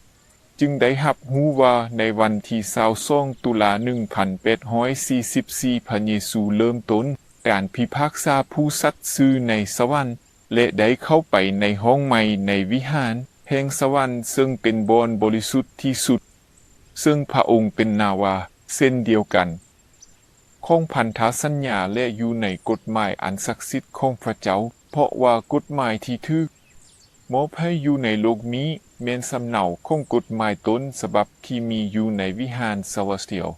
ຈຶ່ງໄດ້ຮັບຮູ້ວ່າໃນວັນທີຊາວສອງ ຕຸລາ ໜຶ່ງພັນແປດຮ້ອຍສີ່ສິບສີ່ ພະເຢຊູເລີ່ມຕົ້ນການພິພາກສາຜູ້ສັດຊື່ໃນສະຫວັນ ແລະ ໄດ້ເຂົ້າໄປໃນຫ້ອງໃໝ່ໃນວິຫານແຫ່ງສະຫວັນ ເຊິ່ງເປັນບ່ອນບໍລິສຸດທີ່ສຸດ, ເຊິ່ງພະອົງເປັນນາວາເຊັ່ນດຽວກັນ ຂອງພັນທະສັນຍາ ແລະ ຢູ່ໃນກົດໝາຍອັນສັກສິດຂອງພະເຈົ້າ, ເພາະວ່າກົດໝາຍທີ່ຖືກມອບໃຫ້ຢູ່ໃນໂລກນີ້ແມ່ນສຳເນົາຂອງກົດໝາຍຕົ້ນສະບັບທີ່ມີຢູ່ໃນວິຫານເຊເລສຕຽລ.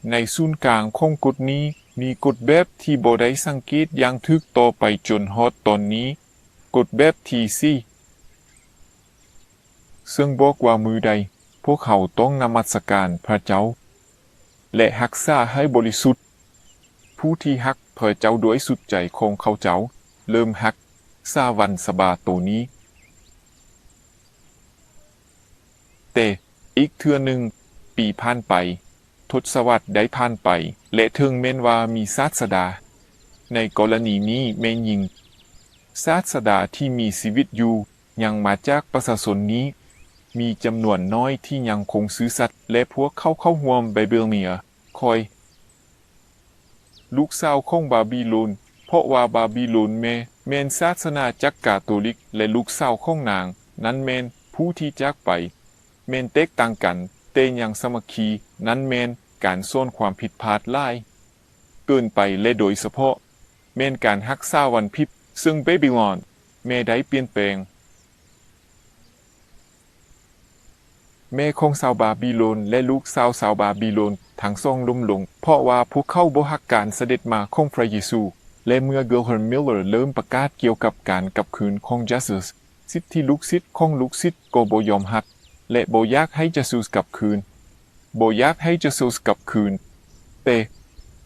ໃນສູນກາງຂອງກົດນີ້ ມີກົດແບບທີ່ບໍ່ໄດ້ສັງເກດຢ່າງຖືກຕໍ່ໄປຈົນຮອດຕອນນີ້, ກົດແບບທີສີ່ ເຊິ່ງບອກວ່າມື້ໃດພວກເຮົາຕ້ອງນະມັດສະການພະເຈົ້າ ແລະ ຮັກສາໃຫ້ບໍລິສຸດ, ຜູ້ທີ່ຮັກພະເຈົ້າດ້ວຍສຸດໃຈຂອງເຂົາເຈົ້າ ເລີ່ມຮັກສາວັນສະບາໂຕນີ້. ແຕ່ອີກເທື່ອໜຶ່ງ, ປີຜ່ານໄປ, ທົດສະວັດໄດ້ຜ່ານໄປ ແລະ ເຖິງແມ່ນວ່າມີສາດສະດາ, ໃນກໍລະນີນີ້ແມ່ນຍິງ, ສາດສະດາທີ່ມີຊີວິດຢູ່ ຍັງມາຈາກປະຊາຊົນນີ້ ມີຈຳນວນນ້ອຍທີ່ຍັງຄົງຊື່ສັດ ແລະ ພວກເຂົາເຂົ້າຮ່ວມໄບເບິນເນຍ. ຂ້ອຍ ລູກສາວຂອງບາບິໂລນ, ເພາະວ່າບາບິໂລນແມ່ ແມ່ນສາສະໜາຈັກກາໂຕລິກ ແລະ ລູກສາວຂອງນາງ ນັ້ນແມ່ນຜູ້ທີ່ຈາກໄປ ແມ່ນແຕກຕ່າງກັນ ແຕ່ຍັງສາມັກຄີ, ນັ້ນແມ່ນການສອນຄວາມຜິດພາດຫຼາຍເກີນໄປ ແລະ ໂດຍສະເພາະ ແມ່ນການຮັກສາວັນຜິດ, ເຊິ່ງບາບິໂລນແມ່ໄດ້ປ່ຽນແປງ. ແມ່ຂອງຊາວບາບິໂລນ ແລະ ລູກສາວຊາວບາບິໂລນທັງສອງລົ້ມລົງ, ເພາະວ່າພວກເຂົາບໍ່ຮັກການສະເດັດມາຂອງພຣະເຢຊູ. ແລະເມື່ອ Graham Miller ເລີ່ມປະກາດກ່ຽວກັບການກັບຄືນຂອງ Jesus, ສິດທີ່ລູກສິດຂອງລູກສິດກໍບໍ່ຍອມຮັບ ແລະບໍ່ຢາກໃຫ້ Jesus ກັບຄືນ, ບໍ່ຢາກໃຫ້ Jesus ກັບຄືນ, ແຕ່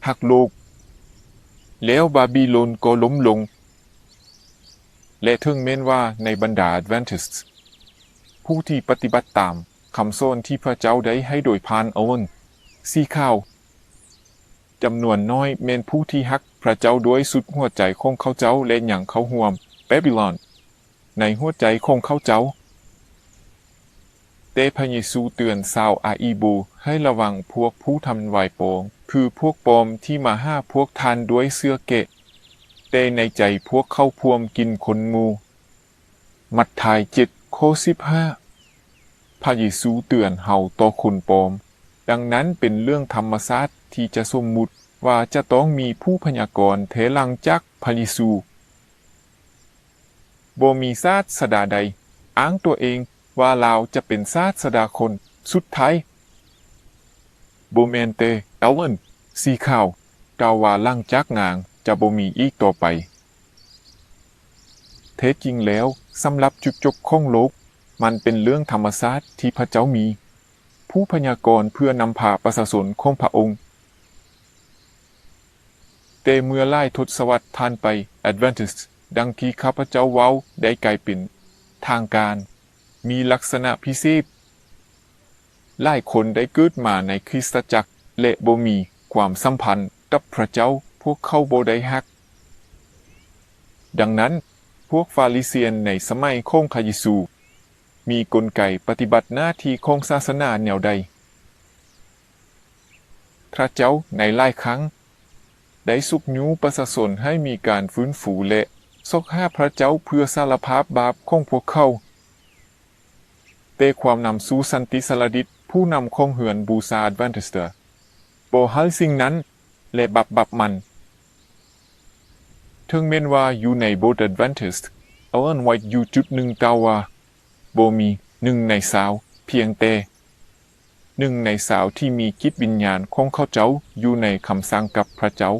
ຮັກໂລກ. ແລ້ວບາບິໂລນກໍລົ້ມລົງ. ແລະເຖິງແມ່ນວ່າໃນບັນດາ Adventist ຜູ້ທີ່ປະຕິບັດຕາມຄຳສອນທີ່ພະເຈົ້າໄດ້ໃຫ້ໂດຍຜ່ານ Owen C. Coe ຈຳນວນນ້ອຍແມ່ນຜູ້ທີ່ຮັກພະເຈົ້າດ້ວຍສຸດຫົວໃຈຂອງເຂົາເຈົ້າ ແລະຍັງເຂົ້າຮ່ວມ Babylon ໃນຫົວໃຈຂອງເຂົາເຈົ້າ. ແຕ່ພະເຢຊູເຕືອນຊາວອາອີໂບໃຫ້ລະວັງພວກຜູ້ທຳລາຍປອມ, ຄືພວກປອມທີ່ມາຫາພວກທ່ານດ້ວຍເສື້ອແກະ, ແຕ່ໃນໃຈພວກເຂົາພວມກິນຄົນໝູ່. ມັດທາຍເຈັດ ຂໍ້ສິບຫ້າ ພະເຢຊູເຕືອນເຮົາຕໍ່ຄົນປອມ. ດັ່ງນັ້ນເປັນເລື່ອງທຳມະຊາດທີ່ຈະສົມມຸດວ່າຈະຕ້ອງມີຜູ້ພະຍາກອນແທ້ຫຼັງຈາກພະເຢຊູ. ບໍ່ມີສາດສະດາໃດອ້າງຕົວເອງວ່າລາວຈະເປັນສາດສະດາຄົນສຸດທ້າຍ. ບໍ່ແມ່ນແຕ່ Ellen C. Coe ກ່າວວ່າຫຼັງຈາກນາງຈະບໍ່ມີອີກຕໍ່ໄປ. ແທ້ຈິງແລ້ວ, ສຳລັບຈຸດຈົບຂອງໂລກ, ມັນເປັນເລື່ອງທຳມະຊາດທີ່ພະເຈົ້າມີຜູ້ພະຍາກອນເພື່ອນຳພາປະຊາຊົນຂອງພະອົງ. ແຕ່ເມື່ອຫຼາຍທົດສະວັດຜ່ານໄປ, Adventist ດັ່ງທີ່ຂ້າພະເຈົ້າເວົ້າ ໄດ້ກາຍເປັນທາງການ, ມີລັກສະນະພິເສດ. ຫຼາຍຄົນໄດ້ເກີດມາໃນຄຣິສຕະຈັກ ແລະ ບໍ່ມີຄວາມສຳພັນກັບພະເຈົ້າ, ພວກເຂົາບໍ່ໄດ້ຮັກ. ດັ່ງນັ້ນ, ພວກຟາຣິຊຽນໃນສະໄໝຂອງພະເຢຊູ ມີກົນໄກປະຕິບັດໜ້າທີ່ຂອງສາສະໜາແນວໃດ? ພະເຈົ້າໃນຫຼາຍຄັ້ງໄດ້ຊຸກຍູ້ປະຊາຊົນໃຫ້ມີການຟື້ນຟູ ແລະ ຊອກຫາພະເຈົ້າເພື່ອສາລະພາບບາບຂອງພວກເຂົາ. ແຕ່ຄວາມນຳສູ່ສັນຕິສາລະດິດ, ຜູ້ນຳຂອງເຮືອນບູຊາ Adventist ບໍ່ໃຫ້ສິ່ງນັ້ນ ແລະ ບັບບັບມັນ. ເຖິງແມ່ນວ່າຢູ່ໃນໂບດ Adventist, Ellen White ຢູ່ຈຸດໜຶ່ງກ່າວວ່າ, ບໍ່ມີໜຶ່ງໃນຊາວ, ພຽງແຕ່ໜຶ່ງໃນຊາວທີ່ມີຈິດວິນຍານຂອງເຂົາເຈົ້າຢູ່ໃນຄຳສັ່ງກັບພະເຈົ້າ.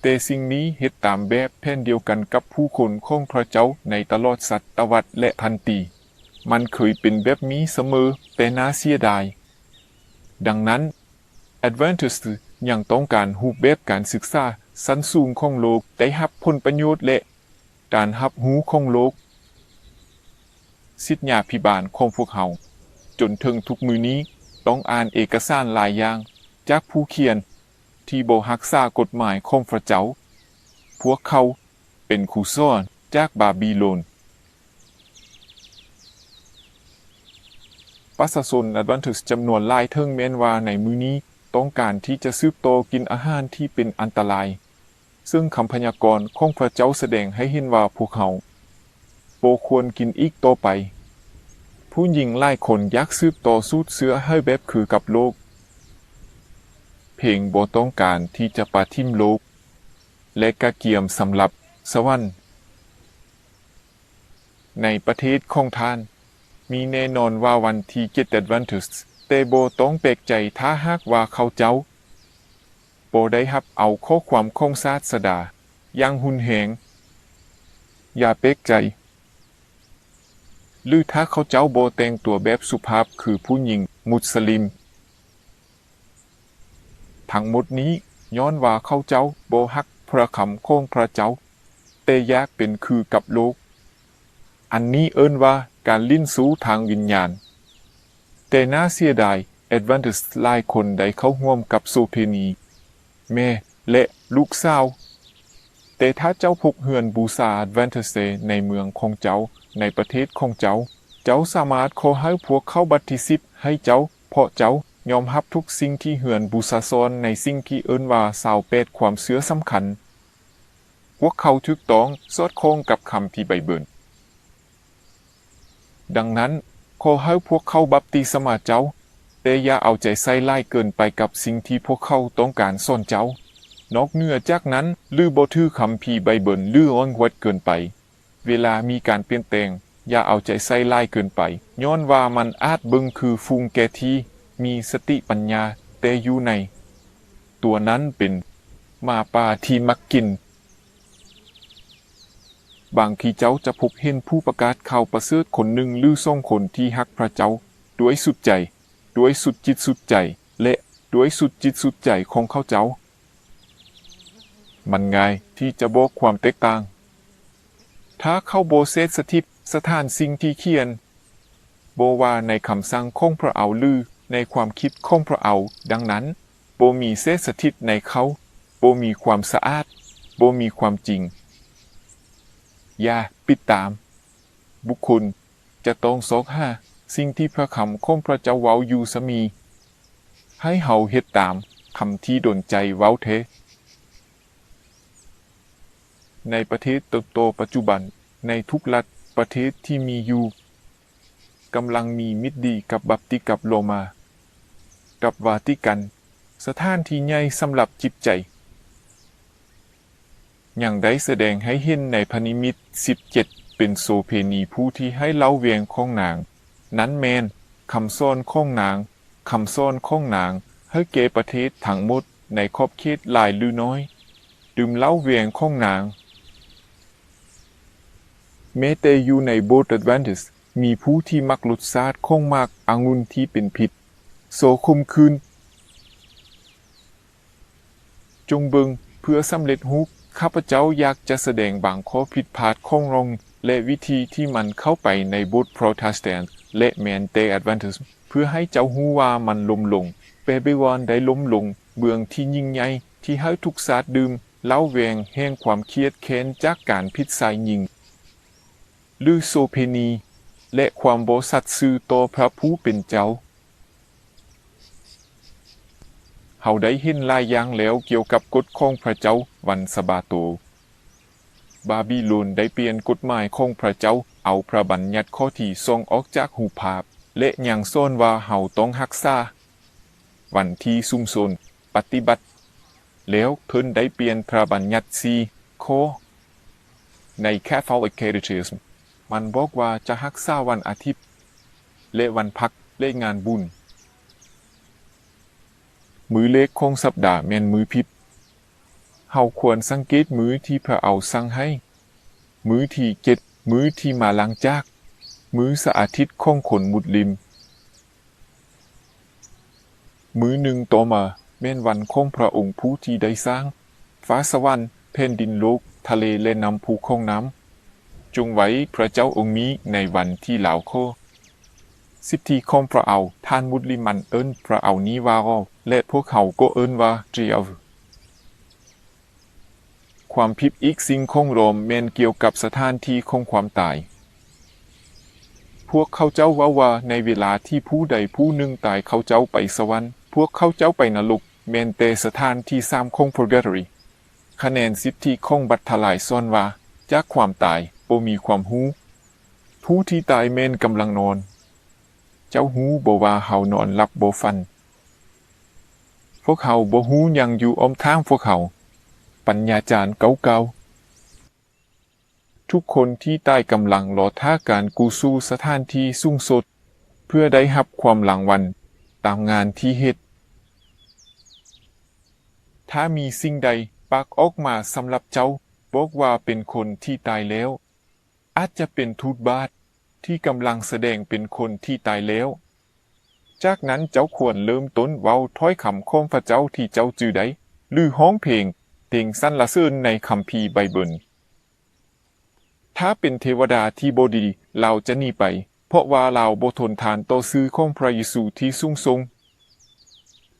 ແຕ່ສິ່ງນີ້ເຮັດຕາມແບບແຜນດຽວກັນກັບຜູ້ຄົນຂອງພະເຈົ້າໃນຕະຫຼອດສະຕະວັດ ແລະ ພັນປີ. ມັນເຄີຍເປັນແບບນີ້ສະເໝີ, ແຕ່ໜ້າເສຍດາຍ. ດັ່ງນັ້ນ, Adventist ຍັງຕ້ອງການຮູບແບບການສຶກສາຊັ້ນສູງຂອງໂລກໄດ້ຮັບຜົນປະໂຫຍດ ແລະ ການຮັບຮູ້ຂອງໂລກ. ສິດຍາພິບານຂອງພວກເຮົາຈົນເຖິງທຸກມື້ນີ້ຕ້ອງອ່ານເອກະສານຫຼາຍຢ່າງຈາກຜູ້ຂຽນທີ່ບໍ່ຮັກສາກົດໝາຍຂອງພະເຈົ້າ. ພວກເຂົາເປັນຄູສອນຈາກບາບິໂລນ. ປະຊາຊົນ Adventist ຈຳນວນຫຼາຍ, ເຖິງແມ່ນວ່າໃນມື້ນີ້ຕ້ອງການທີ່ຈະສືບຕໍ່ກິນອາຫານທີ່ເປັນອັນຕະລາຍ, ເຊິ່ງຄຳພະຍາກອນຂອງພະເຈົ້າສະແດງໃຫ້ເຫັນວ່າພວກເຮົາບໍ່ຄວນກິນອີກຕໍ່ໄປ. ຜູ້ຍິງຫຼາຍຄົນຢາກສືບຕໍ່ສູດເຊື້ອໃຫ້ແບບຄືກັບໂລກ, ເພງບໍ່ຕ້ອງການທີ່ຈະປະຖິ້ມໂລກ ແລະ ກະກຽມສຳລັບສະຫວັນ. ໃນປະເທດຂອງທ່ານ, ມີແນ່ນອນວ່າວັນທີເຈັດ Adventist, ແຕ່ບໍ່ຕ້ອງແປກໃຈຖ້າຫາກວ່າເຂົາເຈົ້າບໍ່ໄດ້ຮັບເອົາຂໍ້ຄວາມຂອງສາດສະດາຢ່າງຮຸນແຮງ. ຢ່າແປກໃຈ, ຫຼື ຖ້າເຂົາເຈົ້າບໍ່ແຕ່ງຕົວແບບສຸພາບຄືຜູ້ຍິງມຸດສະລິມ. ທັງໝົດນີ້ຍ້ອນວ່າເຂົາເຈົ້າບໍ່ຮັກພະຄຳຂອງພະເຈົ້າ, ແຕ່ຢາກເປັນຄືກັບໂລກ. ອັນນີ້ເອີ້ນວ່າການຫຼິ້ນຊູ້ທາງວິນຍານ. ແຕ່ໜ້າເສຍດາຍ, Adventist ຫຼາຍຄົນໄດ້ເຂົ້າຮ່ວມກັບໂສເພນີ, ແມ່ ແລະ ລູກສາວ. ແຕ່ຖ້າເຈົ້າພົກເຮືອນບູຊາ Adventist ໃນເມືອງຂອງເຈົ້າ, ໃນປະເທດຂອງເຈົ້າ, ເຈົ້າສາມາດຂໍໃຫ້ພວກເຂົາບັດທີສິດໃຫ້ເຈົ້າ, ເພາະເຈົ້າຍອມຮັບທຸກສິ່ງທີ່ເຮືອນບູຊາສອນໃນສິ່ງທີ່ເອີ້ນວ່າຊາວແປດຄວາມເຊື່ອສຳຄັນ. ພວກເຂົາຖືກຕ້ອງສອດຄ່ອງກັບຄຳພີໄບເບິນ. ດັ່ງນັ້ນ, ຂໍໃຫ້ພວກເຂົາບັບຕິສະມາເຈົ້າ, ແຕ່ຢ່າເອົາໃຈໃສ່ຫຼາຍເກີນໄປກັບສິ່ງທີ່ພວກເຂົາຕ້ອງການສອນເຈົ້າ. ນອກເໜືອຈາກນັ້ນ, ຫຼື ບໍ່ຖືຄຳພີໄບເບິນ ຫຼື ອ່ອນຫວດເກີນໄປ. ເວລາມີການປ່ຽນແປງ, ຢ່າເອົາໃຈໃສ່ຫຼາຍເກີນໄປ, ຍ້ອນວ່າມັນອາດເບິ່ງຄືຝູງແກະທີ່ມີສະຕິປັນຍາ, ແຕ່ຢູ່ໃນຕົວນັ້ນເປັນ ໝາປ່າທີ່ມັກກິນ. ບາງທີເຈົ້າຈະພົບເຫັນຜູ້ປະກາດຂ່າວປະເສີດຄົນໜຶ່ງ ຫຼື ສອງຄົນທີ່ຮັກພຣະເຈົ້າດ້ວຍສຸດໃຈ, ດ້ວຍສຸດຈິດສຸດໃຈ ແລະ ດ້ວຍສຸດຈິດສຸດໃຈຂອງເຂົາເຈົ້າ. ມັນງ່າຍທີ່ຈະບອກຄວາມແຕກຕ່າງ. ຖ້າເຂົາບໍ່ເສດສະຖິດສະຖານສິ່ງທີ່ຂຽນ, ບໍ່ວ່າໃນຄຳສັ່ງຂອງພຣະເອົາ ຫຼື ໃນຄວາມຄິດຂອງພຣະເອົາ, ດັ່ງນັ້ນ, ບໍ່ມີເສດສະຖິດໃນເຂົາ, ບໍ່ມີຄວາມສະອາດ, ບໍ່ມີຄວາມຈິງ. ຢ່າປິດຕາມ. ບຸກຄົນຈະຕ້ອງຊອກຫາສິ່ງທີ່ພຣະຄຳຂອງພຣະເຈົ້າເວົ້າຢູ່ສະໝີ. ໃຫ້ເຮົາເຮັດຕາມຄຳທີ່ດົນໃຈເວົ້າແທ້. ໃນປະເທດເຕີບໂຕປັດຈຸບັນ, ໃນທຸກລັດປະເທດທີ່ມີຢູ່, ກຳລັງມີມິດດີກັບບັບຕິກັບໂລມາ, ກັບວາຕິກັນ, ສະຖານທີ່ໃຫຍ່ສຳລັບຈິດໃຈ. ຍັງໄດ້ສະແດງໃຫ້ເຫັນໃນພະນິມິດສິບເຈັດ ເປັນໂສເພນີຜູ້ທີ່ໃຫ້ເລົ່າແວງຂອງນາງ, ນັ້ນແມ່ນຄຳສອນຂອງນາງ, ຄຳສອນຂອງນາງໃຫ້ແກ່ປະເທດທັງໝົດໃນຂອບເຂດຫຼາຍຫຼືໜ້ອຍ, ດື່ມເຫຼົ້າແວງຂອງນາງ. ແມ້ແຕ່ຢູ່ໃນໂບດແອັດເວນທິສ ມີຜູ້ທີ່ມັກລົດຊາດຂອງໝາກອະງຸ່ນທີ່ເປັນພິດ, ໂຊຂົ່ມຂືນ. ຈົ່ງເບິ່ງ, ເພື່ອສຳເລັດຮູບ, ຂ້າພະເຈົ້າຢາກຈະສະແດງບາງຂໍ້ຜິດພາດຂອງລອງ ແລະ ວິທີທີ່ມັນເຂົ້າໄປໃນໂບດໂປຣເຕສແຕນ ແລະ ແມ່ນແຕ່ແອັດເວນທິສ ເພື່ອໃຫ້ເຈົ້າຮູ້ວ່າມັນລົ້ມລົງ. ແບບບີວອນໄດ້ລົ້ມລົງເບື້ອງທີ່ຍິ່ງໃຫຍ່ ທີ່ໃຫ້ທຸກຊາດດື່ມເຫຼົ້າແວງແຫ່ງຄວາມຄຽດແຄ້ນຈາກການຜິດສາຍຍິງ ຫຼື ໂສເພນີ ແລະ ຄວາມບໍ່ສັດຊື່ຕໍ່ພຣະຜູ້ເປັນເຈົ້າ. ເຮົາໄດ້ເຫັນຫຼາຍຢ່າງແລ້ວກ່ຽວກັບກົດຂອງພຣະເຈົ້າວັນສະບາໂຕ. ບາບິໂລນໄດ້ປ່ຽນກົດໝາຍຂອງພຣະເຈົ້າ, ເອົາພຣະບັນຍັດຂໍ້ທີສອງອອກຈາກຮູບພາບ ແລະ ຍັງສອນວ່າເຮົາຕ້ອງຮັກສາວັນທີ່ຊຸມຊົນປະຕິບັດ. ແລ້ວເພິ່ນໄດ້ປ່ຽນພຣະບັນຍັດສີ່ຂໍ້. ໃນ Catholic Catechism ມັນບອກວ່າຈະຮັກສາວັນອາທິດ ແລະ ວັນພັກ ແລະ ງານບຸນ. ມື້ເລກຂອງສັບດາແມ່ນມື້ຜິດ. ເຮົາຄວນສັງເກດມື້ທີ່ພຣະເອົາສັ່ງໃຫ້, ມື້ທີເຈັດ, ມື້ທີ່ມາຫຼັງຈາກ, ມື້ສະອາທິດຂອງຄົນມຸດລິມ. ມື້ໜຶ່ງຕໍ່ມາແມ່ນວັນຂອງພຣະອົງຜູ້ທີ່ໄດ້ສ້າງຟ້າສະຫວັນ, ແຜ່ນດິນໂລກ, ທະເລ ແລະ ນ້ຳພຸຂອງນ້ຳ. ຈົ່ງໄຫວ້ພຣະເຈົ້າອົງນີ້ໃນວັນທີ່ລາວຂໍ. ສິດທິຂອງພຣະເອົາ, ທ່ານມຸດລິມມັນເອີ້ນພຣະເອົານີ້ວ່າລາວ ແລະ ພວກເຮົາກໍເອີ້ນວ່າ Jehovah. ຄວາມຜິດອີກສິ່ງຂອງລອມແມ່ນກ່ຽວກັບສະຖານທີ່ຂອງຄວາມຕາຍ. ພວກເຂົາເຈົ້າເວົ້າວ່າໃນເວລາທີ່ຜູ້ໃດຜູ້ໜຶ່ງຕາຍເຂົາເຈົ້າໄປສະຫວັນ, ພວກເຂົາເຈົ້າໄປນະລົກ, ແມ່ນແຕ່ສະຖານທີ່ສາມຂອງ Purgatory. ຄະແນນສິດທິຂອງບັດທະລາຍສອນວ່າ ຈາກຄວາມຕາຍບໍ່ມີຄວາມຮູ້. ຜູ້ທີ່ຕາຍແມ່ນກຳລັງນອນ. ເຈົ້າຮູ້ບໍ່ວ່າເຮົານອນຫຼັບບໍ່ຝັນ? ພວກເຮົາບໍ່ຮູ້ຫຍັງຢູ່ອ້ອມຂ້າງພວກເຮົາ, ປັນຍາຈານເກົ່າກ່າວ. ທຸກຄົນທີ່ຕາຍກຳລັງລໍຖ້າການກູ້ສູ້ສະຖານທີ່ສູງສຸດ ເພື່ອໄດ້ຮັບຄວາມລາງວັນຕາມງານທີ່ເຮັດ. ຖ້າມີສິ່ງໃດປາກອອກມາສຳລັບເຈົ້າ, ບອກວ່າເປັນຄົນທີ່ຕາຍແລ້ວ. ອາດຈະເປັນທູດບາດທີ່ກຳລັງສະແດງເປັນຄົນທີ່ຕາຍແລ້ວ. ຈາກນັ້ນເຈົ້າຄວນເລີ່ມຕົ້ນເວົ້າຖ້ອຍຄຳຂອງພຣະເຈົ້າທີ່ເຈົ້າຈື່ໄດ້ ຫຼື ຮ້ອງເພງ, ເພງສັນລະເສີນໃນຄຳພີໄບເບິນ. ຖ້າເປັນເທວະດາທີ່ບໍ່ດີ, ລາວຈະໜີໄປ, ເພາະວ່າລາວບໍ່ທົນທານຕໍ່ຊື່ຂອງພຣະເຢຊູທີ່ສູງສົ່ງ.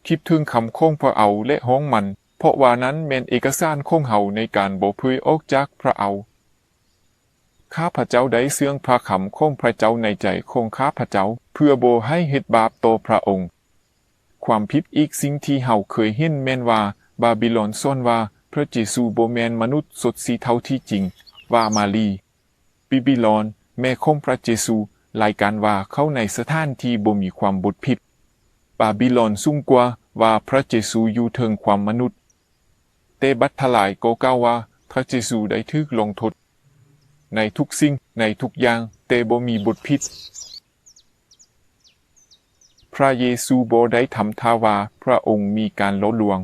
ຄິດເຖິງຄຳຂອງພຣະເອົາ ແລະ ຮ້ອງມັນ, ເພາະວ່ານັ້ນແມ່ນເອກະສານຂອງເຮົາໃນການບໍ່ເຜີຍອອກຈາກພຣະເອົາ. ຂ້າພະເຈົ້າໄດ້ເຊື່ອງພຣະຄຳຂອງພຣະເຈົ້າໃນໃຈຂອງຂ້າພະເຈົ້າ ເພື່ອບໍ່ໃຫ້ເຮັດບາບຕໍ່ພຣະອົງ. ຄວາມຜິດອີກສິ່ງທີ່ເຮົາເຄີຍເຫັນແມ່ນວ່າ ບາບິລອນສອນວ່າພຣະເຢຊູບໍ່ແມ່ນມະນຸດສົດສີເທົາທີ່ຈິງ, ວ່າມາຣີ, ບິບິລອນ, ແມ່ຂອງພຣະເຢຊູ, ລາຍການວ່າເຂົ້າໃນສະຖານທີ່ບໍ່ມີຄວາມບົດຜິດ. ບາບິລອນສູງກວ່າ, ວ່າພຣະເຢຊູຢູ່ເທິງຄວາມມະນຸດ. ແຕ່ບັດທະລາຍກໍກ່າວວ່າພຣະເຢຊູໄດ້ຖືກລົງໂທດໃນທຸກສິ່ງ, ໃນທຸກຢ່າງ, ແຕ່ບໍ່ມີບົດຜິດ. ພຣະເຢຊູບໍ່ໄດ້ທຳທ່າວ່າພຣະອົງມີການຫຼອກລວງ.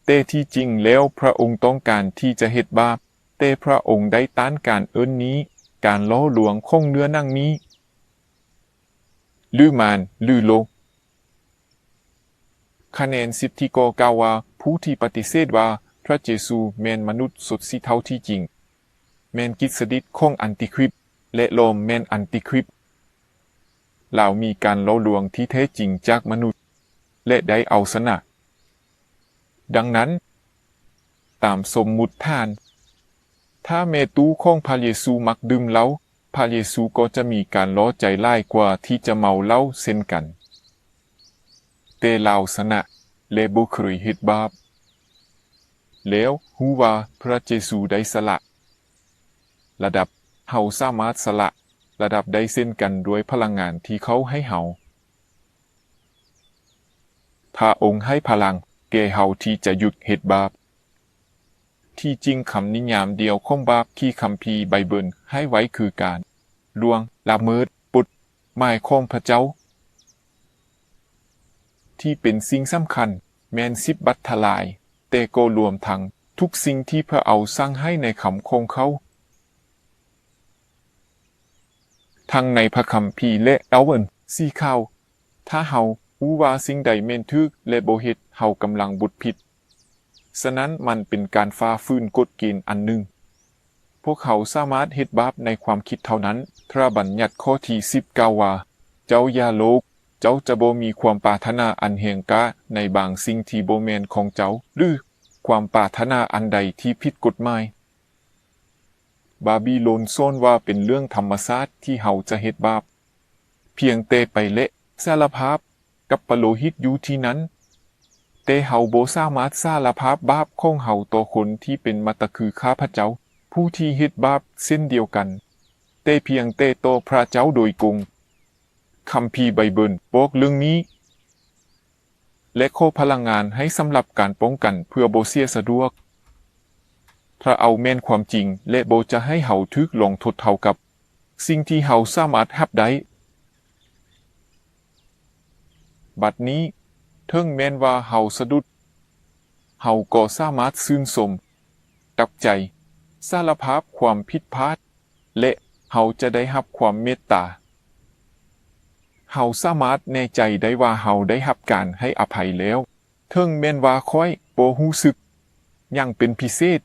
ແຕ່ທີ່ຈິງແລ້ວພຣະອົງຕ້ອງການທີ່ຈະເຮັດບາບ, ແຕ່ພຣະອົງໄດ້ຕ້ານການເອີ້ນນີ້, ການຫຼໍ່ລວງຂອງເນື້ອໜັງນີ້, ຫຼືມານ, ຫຼືໂລກ. ຄະແນນສິບທີ່ກໍກ່າວວ່າ ຜູ້ທີ່ປະຕິເສດວ່າພຣະເຢຊູແມ່ນມະນຸດສົດຊິເທົ່າທີ່ຈິງ, ແມ່ນກິດສະດິດຂອງອັນຕິຄຣິດ ແລະ ລອມແມ່ນອັນຕິຄຣິດ. ລາວມີການຫຼໍ່ລວງທີ່ແທ້ຈິງຈາກມະນຸດ ແລະ ໄດ້ເອົາຊະນະ. ດັ່ງນັ້ນ, ຕາມສົມມຸດຖານ, ຖ້າແມ່ຕູ້ຂອງພຣະເຢຊູມັກດື່ມເຫຼົ້າ, ພຣະເຢຊູກໍຈະມີການຫຼໍ່ໃຈຫຼາຍກວ່າທີ່ຈະເມົາເຫຼົ້າເຊັ່ນກັນ. ແຕ່ລາວຊະນະ ແລະ ບໍ່ເຄີຍເຮັດບາບ. ແລ້ວຮູ້ວ່າພຣະເຢຊູໄດ້ສະຫຼະ. ລະດັບເຮົາສາມາດສະຫຼະລະດັບໄດ້ເຊັ່ນກັນດ້ວຍພະລັງງານທີ່ເຂົາໃຫ້ເຮົາ. ພຣະອົງໃຫ້ພະລັງແກ່ເຮົາທີ່ຈະຢຸດເຮັດບາບ. ທີ່ຈິງຄຳນິຍາມດຽວຂອງບາບທີ່ຄຳພີໄບເບິນໃຫ້ໄວ້ຄືການລ່ວງລະເມີດກົດໝາຍຂອງພຣະເຈົ້າ. ທີ່ເປັນສິ່ງສຳຄັນແມ່ນສິບບັດທະລາຍ, ແຕ່ກໍລວມທັງທຸກສິ່ງທີ່ພຣະເຈົ້າສັ່ງໃຫ້ໃນຄຳຂອງເຂົາ, ທັງໃນພຣະຄຳພີ ແລະ ເອົາເວີນສີຂາວ. ຖ້າເຮົາຮູ້ວ່າສິ່ງໃດແມ່ນຖືກ ແລະ ບໍ່ເຮັດ, ເຮົາກຳລັງບົດຜິດ. ສະນັ້ນມັນເປັນການຝ່າຝືນກົດເກນອັນໜຶ່ງ. ພວກເຮົາສາມາດເຮັດບາບໃນຄວາມຄິດເທົ່ານັ້ນ. ພຣະບັນຍັດຂໍ້ທີສິບກ່າວວ່າ, ເຈົ້າຢ່າໂລບ, ເຈົ້າຈະບໍ່ມີຄວາມປາດຖະໜາອັນແຮງກ້າໃນບາງສິ່ງທີ່ບໍ່ແມ່ນຂອງເຈົ້າ ຫຼື ຄວາມປາດຖະໜາອັນໃດທີ່ຜິດກົດໝາຍ. ບາບິໂລນສອນວ່າເປັນເລື່ອງທຳມະຊາດທີ່ເຮົາຈະເຮັດບາບ. ພຽງແຕ່ໄປ ແລະ ສາລະພາບກັບປະໂລຫິດຢູ່ທີ່ນັ້ນ, ແຕ່ເຮົາບໍ່ສາມາດສາລະພາບບາບຂອງເຮົາຕໍ່ຄົນທີ່ເປັນມາດຕະຄືຂ້າພະເຈົ້າ, ຜູ້ທີ່ເຮັດບາບເຊັ່ນດຽວກັນ, ແຕ່ພຽງແຕ່ຕໍ່ພຣະເຈົ້າໂດຍກົງ. ຄຳພີໄບເບິນບອກເລື່ອງນີ້ ແລະ ຂໍພະລັງງານໃຫ້ສຳລັບການປ້ອງກັນເພື່ອບໍ່ເສຍສະດວກ. ພຣະເຈົ້າແມ່ນຄວາມຈິງ ແລະ ບໍ່ຈະໃຫ້ເຮົາຖືກລົງໂທດເທົ່າກັບສິ່ງທີ່ເຮົາສາມາດຮັບໄດ້. ບັດນີ້, ເຖິງແມ່ນວ່າເຮົາສະດຸດ, ເຮົາກໍສາມາດຊື່ນຊົມ, ຕັບໃຈ, ສາລະພາບຄວາມຜິດພາດ, ແລະ ເຮົາຈະໄດ້ຮັບຄວາມເມດຕາ. ເຮົາສາມາດແນ່ໃຈໄດ້ວ່າເຮົາໄດ້ຮັບການໃຫ້ອະໄພແລ້ວ, ເຖິງແມ່ນວ່າຂ້ອຍບໍ່ຮູ້ສຶກຫຍັງເປັນພິເສດ.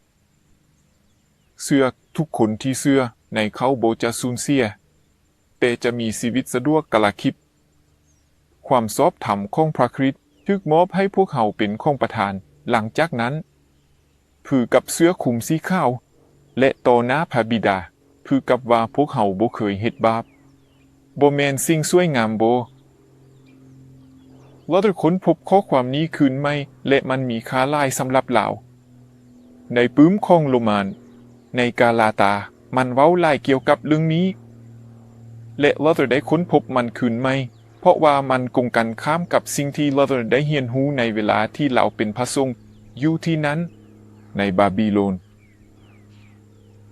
ເຊື່ອທຸກຄົນທີ່ເຊື່ອໃນເຂົາບໍ່ຈະສູນເສຍ, ແຕ່ຈະມີຊີວິດສະດວກກະລະຄິດ. ຄວາມຊອບທຳຂອງພຣະຄຣິດຖືກມອບໃຫ້ພວກເຮົາເປັນຂອງປະທານ. ຫຼັງຈາກນັ້ນ, ຄືກັບເສື້ອຄຸມສີຂາວ ແລະ ຕໍ່ໜ້າພຣະບິດາ, ຄືກັບວ່າພວກເຮົາບໍ່ເຄີຍເຮັດບາບ. ບໍ່ແມ່ນສິ່ງສວຍງາມບໍ? ລອດເຕີຄົ້ນພົບຂໍ້ຄວາມນີ້ຄືນໃໝ່ ແລະ ມັນມີຄ່າຫຼາຍສຳລັບລາວ. ໃນປຶ້ມຂອງໂລມານ, ໃນກາລາຕາ, ມັນເວົ້າຫຼາຍກ່ຽວກັບເລື່ອງນີ້ ແລະ ລອດເຕີໄດ້ຄົ້ນພົບມັນຄືນໃໝ່, ເພາະວ່າມັນກົງກັນຂ້າມກັບສິ່ງທີ່ລອດເຕີໄດ້ຮຽນຮູ້ໃນເວລາທີ່ລາວເປັນພະສົງຢູ່ທີ່ນັ້ນ, ໃນບາບິໂລນ.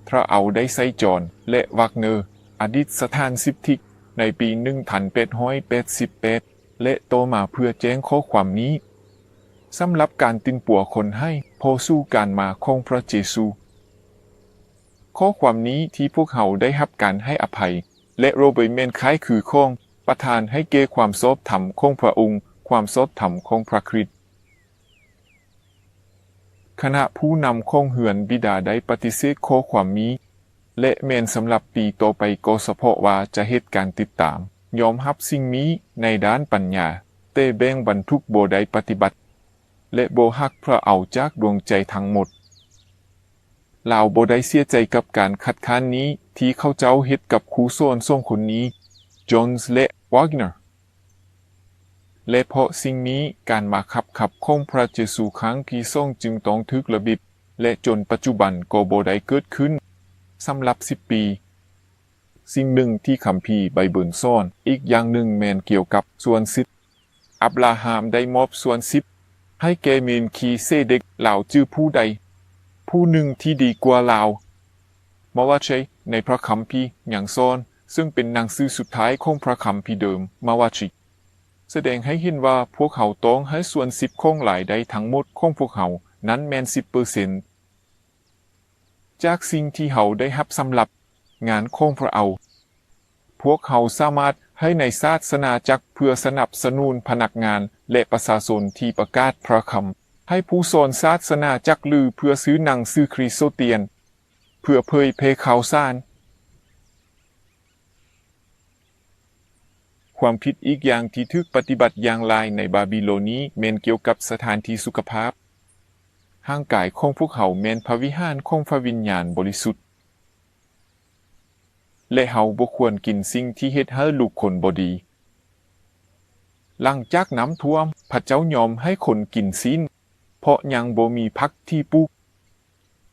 ພຣະເຈົ້າໄດ້ໃຊ້ຈອນ ແລະ ວັກເນີ, ອະດິດສະຖານສິດທິ, ໃນປີໜຶ່ງພັນແປດຮ້ອຍແປດສິບແປດ ແລະ ຕໍ່ມາເພື່ອແຈ້ງຂໍ້ຄວາມນີ້ ສຳລັບການຕື່ນປົວຄົນໃຫ້ເຂົ້າສູ່ການມາຂອງພຣະເຢຊູ. ຂໍ້ຄວາມນີ້ທີ່ພວກເຮົາໄດ້ຮັບການໃຫ້ອະໄພ ແລະ ໂຣເບີດ ແມ່ນຄ້າຍຄືຂອງປະທານໃຫ້ແກ່ຄວາມຊອບທຳຂອງພຣະອົງ, ຄວາມຊອບທຳຂອງພຣະຄຣິດ. ຄະນະຜູ້ນຳຂອງເຮືອນບິດາໄດ້ປະຕິເສດຂໍ້ຄວາມນີ້ ແລະ ແມ່ນສຳລັບປີຕໍ່ໄປກໍສະເພາະວ່າຈະເຮັດການຕິດຕາມ, ຍອມຮັບສິ່ງນີ້ໃນດ້ານປັນຍາ, ແຕ່ແບ່ງບັນທຸກບໍ່ໄດ້ປະຕິບັດ ແລະ ບໍ່ຮັກພຣະເອົາຈາກດວງໃຈທັງໝົດ. ລາວບໍ່ໄດ້ເສຍໃຈກັບການຄັດຄ້ານນີ້ທີ່ເຂົາເຈົ້າເຮັດກັບຄູສອນສອງຄົນນີ້, Jones ແລະ Waggoner. ແລະ ເພາະສິ່ງນີ້, ການມາຂັບຂັບຂອງພຣະເຢຊູຄັ້ງທີສອງຈຶ່ງຕ້ອງຖືກລະບຽບ ແລະ ຈົນປັດຈຸບັນກໍບໍ່ໄດ້ເກີດຂຶ້ນສຳລັບສິບປີ. ສິ່ງໜຶ່ງທີ່ຄຳພີໄບເບິນສອນອີກຢ່າງໜຶ່ງແມ່ນກ່ຽວກັບສ່ວນສິບ. ອັບຣາຮາມໄດ້ມອບສ່ວນສິບໃຫ້ແກ່ເມລຄີເຊເດັກ, ລາວຈື່ຜູ້ໃດຜູ້ໜຶ່ງທີ່ດີກວ່າລາວ? ມາລາໄຊໃນພຣະຄຳພີຍັງສອນ, ເຊິ່ງເປັນໜັງສືສຸດທ້າຍຂອງພຣະຄຳພີເດີມ, ມາລາໄຊ ສະແດງໃຫ້ເຫັນວ່າພວກເຮົາຕ້ອງໃຫ້ສ່ວນສິບຂອງລາຍໄດ້ທັງໝົດຂອງພວກເຮົາ ນັ້ນແມ່ນສິບເປີເຊັນຈາກສິ່ງທີ່ເຮົາໄດ້ຮັບສຳລັບງານຂອງພວກເຮົາ. ພວກເຮົາສາມາດໃຫ້ໃນສາສະໜາຈັກເພື່ອສະໜັບສະໜູນພະນັກງານ ແລະ ປະຊາຊົນທີ່ປະກາດພຣະຄຳ, ໃຫ້ຜູ້ສອນສາສະໜາຈັກ ຫຼື ເພື່ອຊື້ໜັງສືຄຣິສຕຽນ ເພື່ອເຜີຍແຜ່ຂ່າວສານ. ຄວາມຜິດອີກຢ່າງທີ່ຖືກປະຕິບັດຢ່າງຫຼາຍໃນບາບິໂລນນີ້ແມ່ນກ່ຽວກັບສະຖານທີ່ສຸຂະພາບ. ຮ່າງກາຍຂອງພວກເຮົາແມ່ນພະວິຫານຂອງພະວິນຍານບໍລິສຸດ ແລະ ເຮົາບໍ່ຄວນກິນສິ່ງທີ່ເຮັດໃຫ້ລູກຄົນບໍ່ດີ. ຫຼັງຈາກນ້ຳຖ້ວມ, ພະເຈົ້າຍອມໃຫ້ຄົນກິນຊີ້ນ ເພາະຍັງບໍ່ມີຜັກທີ່ປູກ,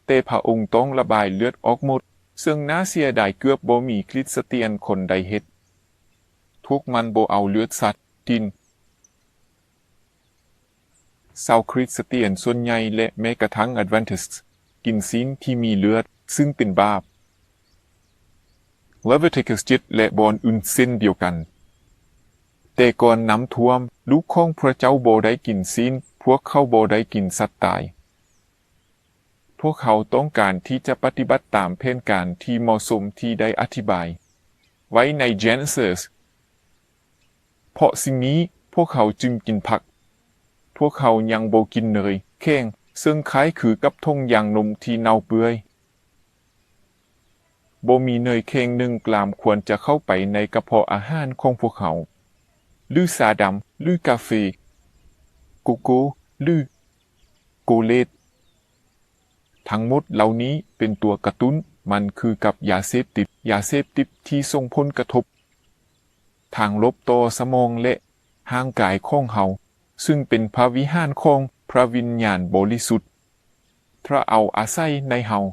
ແຕ່ພະອົງຕ້ອງລະບາຍເລືອດອອກໝົດ, ເຊິ່ງໜ້າເສຍດາຍເກືອບບໍ່ມີຄຣິສຕຽນຄົນໃດເຮັດ. ພວກມັນບໍ່ເອົາເລືອດສັດ, ດິນ. ຊາວຄຣິສຕຽນສ່ວນໃຫຍ່ ແລະ ແມ້ກະທັງ Adventists ກິນຊີ້ນທີ່ມີເລືອດ, ຊຶ່ງເປັນບາບ. Leviticus ເຈັດ ແລະ ບ່ອນອື່ນເຊັ່ນດຽວກັນ. ແຕ່ກ່ອນນ້ຳຖ້ວມ, ລູກຂອງພວກເຈົ້າບໍ່ໄດ້ກິນຊີ້ນ, ພວກເຂົາບໍ່ໄດ້ກິນສັດຕາຍ. ພວກເຮົາຕ້ອງການທີ່ຈະປະຕິບັດຕາມແຜນການທີ່ເໝາະສົມທີ່ໄດ້ອະທິບາຍໄວ້ໃນ Genesis. ເພາະສິ່ງນີ້ພວກເຮົາຈຶ່ງກິນຜັກ. ພວກເຮົາຍັງບໍ່ກິນເນີຍແຂງ, ເຊິ່ງຄ້າຍຄືກັບຖົງຢາງນົມທີ່ເນົ່າເປື່ອຍ. ບໍ່ມີເນີຍແຂງໜຶ່ງກຣາມຄວນຈະເຂົ້າໄປໃນກະເພາະອາຫານຂອງພວກເຮົາ, ຫຼື ຊາດຳ, ຫຼື ກາເຟ, ໂກໂກ້ ຫຼື ໂກເລດ. ທັງໝົດເຫຼົ່ານີ້ເປັນຕົວກະຕຸ້ນ, ມັນຄືກັບຢາເສບຕິດ, ຢາເສບຕິດທີ່ສົ່ງຜົນກະທົບທາງລົບຕໍ່ສະໝອງ ແລະ ຮ່າງກາຍຂອງເຮົາ, ຊຶ່ງເປັນພະວິຫານຂອງພະວິນຍານບໍລິສຸດ, ພຣະເອົາອາໄສໃນເຮົາ,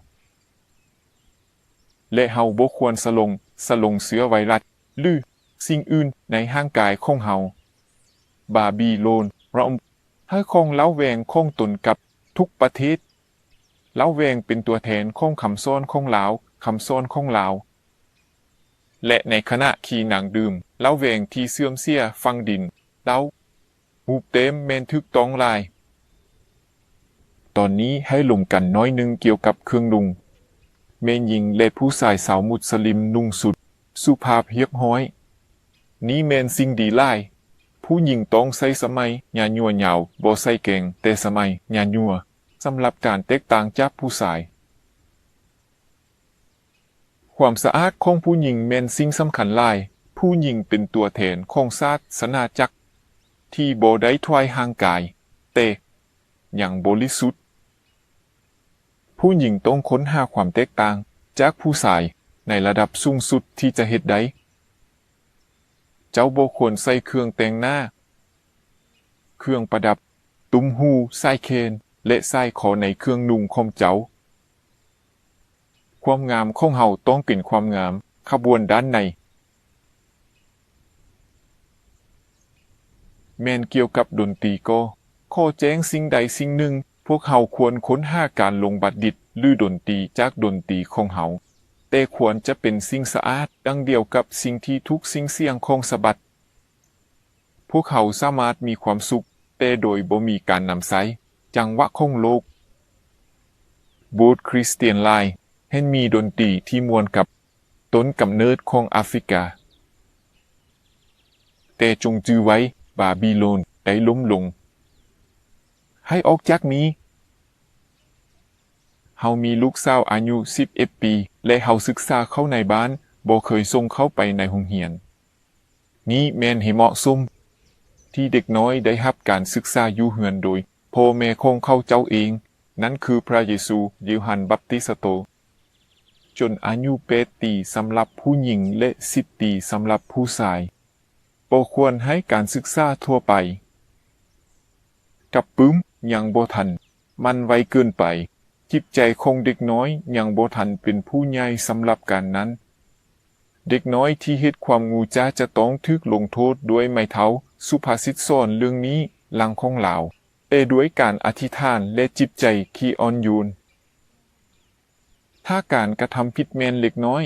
ແລະ ເຮົາບໍ່ຄວນສະຫຼົງ, ສະຫຼົງເຊື້ອໄວຣັສ ຫຼື ສິ່ງອື່ນໃນຮ່າງກາຍຂອງເຮົາ. ບາບິໂລນ ເຮົາໃຫ້ຄວາມລະແວງຂອງຕົນກັບທຸກປະເທດ. ລະແວງເປັນຕົວແທນຂອງຄຳສອນຂອງລາວ, ຄຳສອນຂອງລາວ. ແລະ ໃນຂະນະທີ່ນັ່ງດື່ມເຫຼົ້າແວງທີ່ເສື່ອມເສຍຝັງດິນ, ເຫຼົ້າຮູບເຕັມແມ່ນຖືກຕ້ອງຫຼາຍ. ຕອນນີ້ໃຫ້ລົມກັນໜ້ອຍໜຶ່ງກ່ຽວກັບເຄື່ອງນຸ່ງ. ແມ່ຍິງ ແລະ ຜູ້ຊາຍຊາວມຸດສະລິມນຸ່ງຊຸດສຸພາບຮຽບຮ້ອຍ. ນີ້ແມ່ນສິ່ງດີຫຼາຍ. ຜູ້ຍິງຕ້ອງໃສ່ສະໄໝຍາຍົວຍາວ, ບໍ່ໃສ່ແກງ, ແຕ່ສະໄໝຍາຍົວ, ສຳລັບການແຕກຕ່າງຈາກຜູ້ຊາຍ. ຄວາມສະອາດຂອງຜູ້ຍິງແມ່ນສິ່ງສຳຄັນຫຼາຍ. ຜູ້ຍິງເປັນຕົວແທນຂອງສາສະໜາຈັກທີ່ບໍ່ໄດ້ຖວາຍຮ່າງກາຍ, ແຕ່ຍັງບໍລິສຸດ. ຜູ້ຍິງຕ້ອງຄົ້ນຫາຄວາມແຕກຕ່າງຈາກຜູ້ຊາຍໃນລະດັບສູງສຸດທີ່ຈະເຮັດໄດ້. ເຈົ້າບໍ່ຄວນໃສ່ເຄື່ອງແຕ່ງໜ້າ, ເຄື່ອງປະດັບ, ຕຸ້ມຫູ, ສາຍແຂນ ແລະ ສາຍຄໍໃນເຄື່ອງນຸ່ງຂອງເຈົ້າ. ຄວາມງາມຂອງເຮົາຕ້ອງເປັນຄວາມງາມຂະບວນດ້ານໃນ. ແມ່ນກ່ຽວກັບດົນຕີກໍ ຂໍແຈ້ງສິ່ງໃດສິ່ງໜຶ່ງ, ພວກເຮົາຄວນຄົ້ນຫາການລົງບາດດິດ ຫຼື ດົນຕີຈາກດົນຕີຂອງເຮົາ, ແຕ່ຄວນຈະເປັນສິ່ງສະອາດ, ດັ່ງດຽວກັບສິ່ງທີ່ຖືກສິ່ງສຽງຂອງສະບັດ. ພວກເຮົາສາມາດມີຄວາມສຸກ, ແຕ່ໂດຍບໍ່ມີການນຳໃຊ້ຈັງຫວະຂອງໂລກ. ໂບດຄຣິສຕຽນຫຼາຍແຫ່ງມີດົນຕີທີ່ມ່ວນກັບຕົ້ນກຳເນີດຂອງອາຟຣິກາ. ແຕ່ຈົ່ງຈື່ໄວ້, ບາບິໂລນໄດ້ລົ້ມລົງ. ໃຫ້ອອກຈາກນີ້. ເຮົາມີລູກສາວອາຍຸສິບເອັດປີ ແລະ ເຮົາສຶກສາເຂົ້າໃນບ້ານ, ບໍ່ເຄີຍສົ່ງເຂົ້າໄປໃນໂຮງຮຽນ. ນີ້ແມ່ນໃຫ້ເໝາະສົມທີ່ເດັກນ້ອຍໄດ້ຮັບການສຶກສາຢູ່ເຮືອນໂດຍພໍ່ແມ່ຂອງເຂົາເຈົ້າເອງ, ນັ້ນຄືພຣະເຢຊູ, ໂຢຮັນບັບຕິສະໂຕ, ຈົນອາຍຸແປດປີສຳລັບຜູ້ຍິງ ແລະ ສິບປີສຳລັບຜູ້ຊາຍ. ບໍ່ຄວນໃຫ້ການສຶກສາທົ່ວໄປ. ກັບປຶ້ມຍັງບໍ່ທັນໝັ້ນໄວເກີນໄປ. ຈິດໃຈຂອງເດັກນ້ອຍຍັງບໍ່ທັນເປັນຜູ້ໃຫຍ່ສຳລັບການນັ້ນ. ເດັກນ້ອຍທີ່ເຮັດຄວາມງູຈາຈະຕ້ອງຖືກລົງໂທດດ້ວຍໄມ້ເທົ້າ. ສຸພາສິດສອນເລື່ອງນີ້ຫຼັງຂອງລາວ, ແຕ່ດ້ວຍການອະທິຖານ ແລະ ຈິດໃຈທີ່ອ່ອນໂຍນ. ຖ້າການກະທຳຜິດແມ່ນເລັກນ້ອຍ,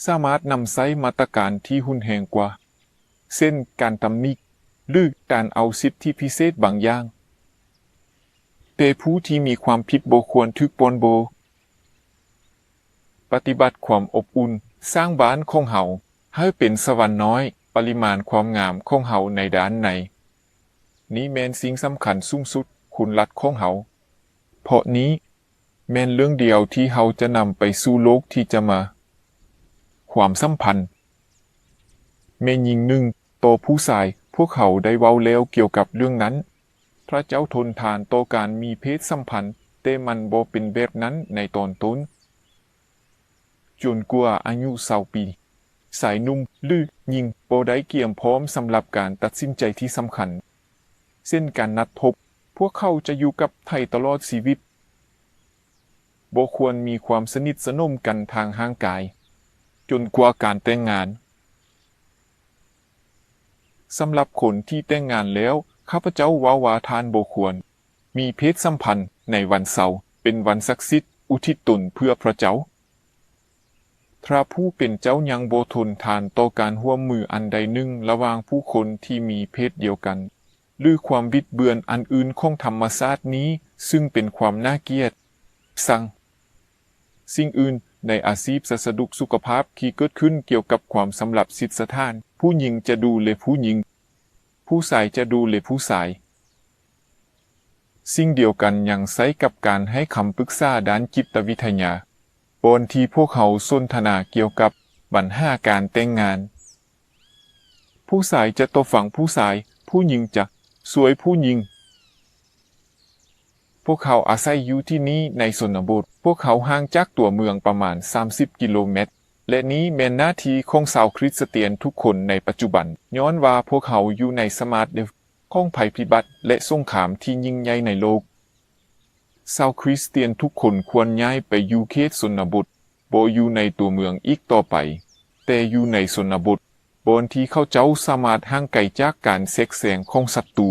ສາມາດນຳໃຊ້ມາດຕະການທີ່ຮຸນແຮງກວ່າ, ເຊັ່ນ ການຕຳໜິ ຫຼື ການເອົາສິດທິພິເສດບາງຢ່າງ. ແຕ່ຜູ້ທີ່ມີຄວາມຜິດບໍ່ຄວນຖືກປ່ອນໂບ. ປະຕິບັດຄວາມອົບອຸ່ນ, ສ້າງບ້ານຂອງເຮົາໃຫ້ເປັນສະຫວັນນ້ອຍ, ປະລິມານຄວາມງາມຂອງເຮົາໃນດ້ານໃນ. ນີ້ແມ່ນສິ່ງສຳຄັນສູງສຸດ, ຄຸນລັດຂອງເຮົາ. ເພາະນີ້ແມ່ນເລື່ອງດຽວທີ່ເຮົາຈະນຳໄປສູ່ໂລກທີ່ຈະມາ. ຄວາມສຳພັນແມ່ຍິງໜຶ່ງຕໍ່ຜູ້ຊາຍ, ພວກເຮົາໄດ້ເວົ້າແລ້ວກ່ຽວກັບເລື່ອງນັ້ນ. ພຣະເຈົ້າທົນທານຕໍ່ການມີເພດສຳພັນ, ແຕ່ມັນບໍ່ເປັນແບບນັ້ນໃນຕອນຕົ້ນ. ຈົນກວ່າອາຍຸຊາວປີ, ຊາຍໜຸ່ມ ຫຼື ຍິງບໍ່ໄດ້ກຽມພ້ອມສຳລັບການຕັດສິນໃຈທີ່ສຳຄັນ, ເຊັ່ນ ການນັດພົບ. ພວກເຂົາຈະຢູ່ກັບໃຜຕະຫຼອດຊີວິດ? ບໍ່ຄວນມີຄວາມສະໜິດສະໜົມກັນທາງຮ່າງກາຍ ຈົນກວ່າການແຕ່ງງານ. ສຳລັບຄົນທີ່ແຕ່ງງານແລ້ວ, ຂ້າພະເຈົ້າເວົ້າວ່າທ່ານບໍ່ຄວນມີເພດສຳພັນໃນວັນເສົາ, ເປັນວັນສັກສິດ, ອຸທິດຕົນເພື່ອພຣະເຈົ້າ. ຖ້າຜູ້ເປັນເຈົ້າຍັງບໍ່ທົນທານຕໍ່ການຮ່ວມມືອັນໃດໜຶ່ງລະຫວ່າງຜູ້ຄົນທີ່ມີເພດດຽວກັນ, ຫຼື ຄວາມບິດເບືອນອັນອື່ນຂອງທຳມະຊາດນີ້, ຊຶ່ງເປັນຄວາມໜ້າກຽດຊັງ. ສິ່ງອື່ນໃນອາຊີບສາທາລະນະສຸຂະພາບທີ່ເກີດຂຶ້ນກ່ຽວກັບຄວາມສຳລັບສິດສະຖານ, ຜູ້ຍິງຈະດູແລຜູ້ຍິງ, ຜູ້ຊາຍຈະດູແລຜູ້ຊາຍ. ສິ່ງດຽວກັນຍັງໃຊ້ກັບການໃຫ້ຄຳປຶກສາດ້ານຈິດຕະວິທະຍາ, ບ່ອນທີ່ພວກເຮົາສົນທະນາກ່ຽວກັບບັນຫາການແຕ່ງງານ. ຜູ້ຊາຍຈະຕໍ່ຟັງຜູ້ຊາຍ, ຜູ້ຍິງຈະຊ່ວຍຜູ້ຍິງ. ພວກເຮົາອາໄສຢູ່ທີ່ນີ້ໃນຊົນນະບົດ. ພວກເຮົາຫ່າງຈາກຕົວເມືອງປະມານສາມສິບກິໂລແມັດ, ແລະ ນີ້ແມ່ນໜ້າທີ່ຂອງຊາວຄຣິສຕຽນທຸກຄົນໃນປັດຈຸບັນ, ຍ້ອນວ່າພວກເຮົາຢູ່ໃນສະມາດເດວຂອງໄພພິບັດ ແລະ ສົງຄາມທີ່ຍິ່ງໃຫຍ່ໃນໂລກ. ຊາວຄຣິສຕຽນທຸກຄົນຄວນຍ້າຍໄປຢູ່ເຂດຊົນນະບົດ, ບໍ່ຢູ່ໃນຕົວເມືອງອີກຕໍ່ໄປ, ແຕ່ຢູ່ໃນຊົນນະບົດ, ບ່ອນທີ່ເຂົາເຈົ້າສາມາດຫ່າງໄກຈາກການແຊກແຊງຂອງສັດຕູ.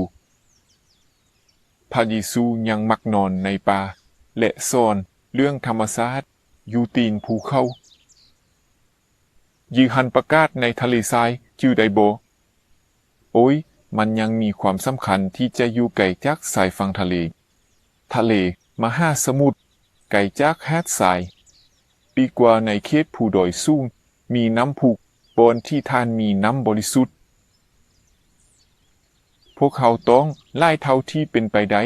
ພຣະເຢຊູຍັງມັກນອນໃນປ່າ ແລະ ສອນເລື່ອງທຳມະຊາດຢູ່ຕີນພູເຂົາ. ຍືຮັນປະກາດໃນທະເລຊາຍ, ຈື່ໄດ້ບໍ່? ໂອ້ຍ, ມັນຍັງມີຄວາມສຳຄັນທີ່ຈະຢູ່ໄກຈາກຊາຍຝັ່ງທະເລ. ທະເລມະຫາສະໝຸດ, ໄກຈາກຫາດຊາຍ, ປີກວ່າໃນເຂດພູດອຍສູງ, ມີນ້ຳພຸ, ບ່ອນທີ່ທ່ານມີນ້ຳບໍລິສຸດ. ພວກເຮົາຕ້ອງ, ຫຼາຍເທົ່າທີ່ເປັນໄປໄດ້,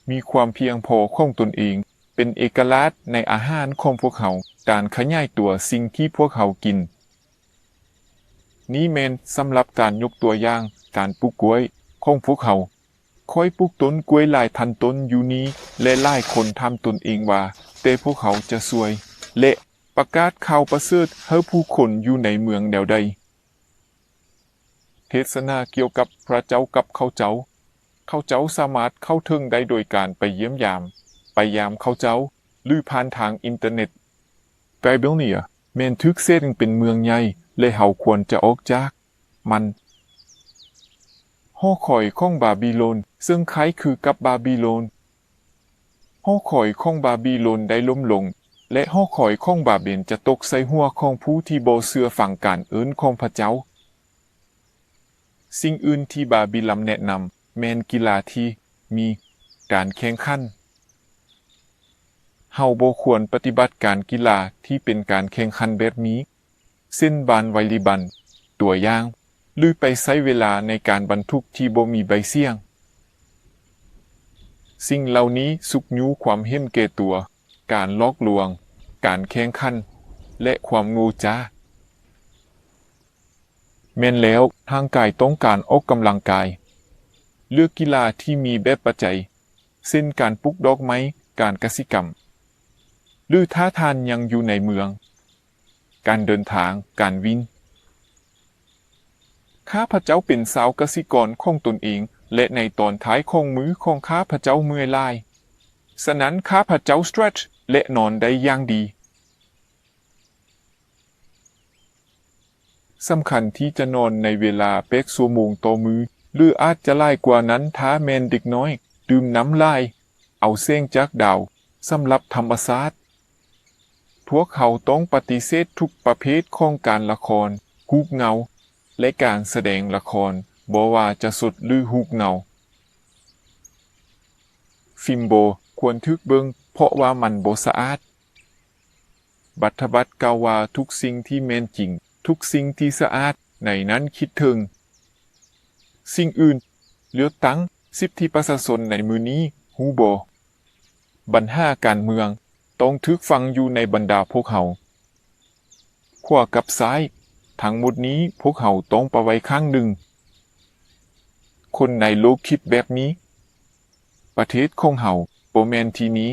ມີຄວາມພຽງພໍຂອງຕົນເອງ, ເປັນເອກະລາດໃນອາຫານຂອງພວກເຮົາ, ການຂະຫຍາຍຕົວສິ່ງທີ່ພວກເຮົາກິນ. ນີ້ແມ່ນສຳລັບການຍົກຕົວຢ່າງການປູກກ້ວຍຂອງພວກເຮົາ. ຂ້ອຍປູກຕົ້ນກ້ວຍຫຼາຍພັນຕົ້ນຢູ່ນີ້ ແລະ ຫຼາຍຄົນຖາມຕົນເອງວ່າ, ແຕ່ພວກເຮົາຈະຊ່ວຍ ແລະ ປະກາດຂ່າວປະເສີດໃຫ້ຜູ້ຄົນຢູ່ໃນເມືອງແນວໃດ? ເທດສະໜາກ່ຽວກັບພຣະເຈົ້າກັບເຂົາເຈົ້າ. ເຂົາເຈົ້າສາມາດເຂົ້າເຖິງໄດ້ໂດຍການໄປຢ້ຽມຢາມ, ໄປຢາມເຂົາເຈົ້າ ຫຼື ຜ່ານທາງອິນເຕີເນັດ. ໄບເບິລເນຍແມ່ນຖືກເສດເປັນເມືອງໃຫຍ່ ແລະ ເຮົາຄວນຈະອອກຈາກມັນ. ຫໍຄອຍຂອງບາບິໂລນ, ເຊິ່ງຄ້າຍຄືກັບບາບິໂລນ. ຫໍຄອຍຂອງບາບິໂລນໄດ້ລົ້ມລົງ, ແລະ ຫໍຄອຍຂອງບາເບນຈະຕົກໃສ່ຫົວຂອງຜູ້ທີ່ບໍ່ເຊື່ອຟັງການເອີ້ນຂອງພຣະເຈົ້າ. ສິ່ງອື່ນທີ່ບາບິລອນແນະນຳແມ່ນກິລາທີ່ມີການແຂ່ງຂັນ. ເຮົາບໍ່ຄວນປະຕິບັດການກິລາທີ່ເປັນການແຂ່ງຂັນແບບນີ້, ເຊັ່ນ ບານວອລເລບອນ, ຕົວຢ່າງ, ຫຼື ໄປໃຊ້ເວລາໃນການບັນທຸກທີ່ບໍ່ມີໃບສຽງ. ສິ່ງເຫຼົ່ານີ້ຊຸກຍູ້ຄວາມເຫັນແກ່ຕົວ, ການຫຼອກລວງ, ການແຂ່ງຂັນ ແລະ ຄວາມໂງ່ຈ້າ. ແມ່ນແລ້ວ, ຮ່າງກາຍຕ້ອງການອອກກຳລັງກາຍ. ເລືອກກິລາທີ່ມີແບບປັດໄຈ, ເຊັ່ນ ການປູກດອກໄມ້, ການກະສິກຳ, ຫຼື ຖ້າທ່ານຍັງຢູ່ໃນເມືອງ, ການເດີນທາງ, ການວິ່ງ. ຂ້າພະເຈົ້າເປັນຊາວກະສິກອນຂອງຕົນເອງ, ແລະ ໃນຕອນທ້າຍຂອງມື້ຂອງຂ້າພະເຈົ້າເມື່ອຍຫຼາຍ. ສະນັ້ນ ຂ້າພະເຈົ້າສະເຕຣັດ ແລະ ນອນໄດ້ຢ່າງດີ. ສຳຄັນທີ່ຈະນອນໃນເວລາແປດຊົ່ວໂມງຕໍ່ມື້ ຫຼື ອາດຈະຫຼາຍກວ່ານັ້ນຖ້າແມ່ນເດັກນ້ອຍ, ດື່ມນ້ຳຫຼາຍ, ເອົາແສງຈາກດາວສຳລັບທຳມະຊາດ. ພວກເຮົາຕ້ອງປະຕິເສດທຸກປະເພດຂອງການລະຄອນ, ຮູບເງົາ ແລະ ການສະແດງລະຄອນ, ບໍ່ວ່າຈະສົດ ຫຼື ຮູບເງົາ. ຟິມບໍ່ຄວນຖືກເບິ່ງ ເພາະວ່າມັນບໍ່ສະອາດ. ບັດທະບັດກ່າວວ່າ ທຸກສິ່ງທີ່ແມ່ນຈິງ, ທຸກສິ່ງທີ່ສະອາດ, ໃນນັ້ນຄິດເຖິງສິ່ງອື່ນ. ເລືອກຕັ້ງ, ສິດທິປະຊາຊົນໃນມື້ນີ້, ຮູ້ບໍ່? ບັນຫາການເມືອງຕ້ອງຖືກຝັງຢູ່ໃນບັນດາພວກເຮົາ. ຂວາກັບຊ້າຍ, ທັງໝົດນີ້ພວກເຮົາຕ້ອງປະໄວ້ຂ້າງໜຶ່ງ. ຄົນໃນໂລກຄິດແບບນີ້. ປະເທດຂອງເຮົາບໍ່ແມ່ນທີ່ນີ້.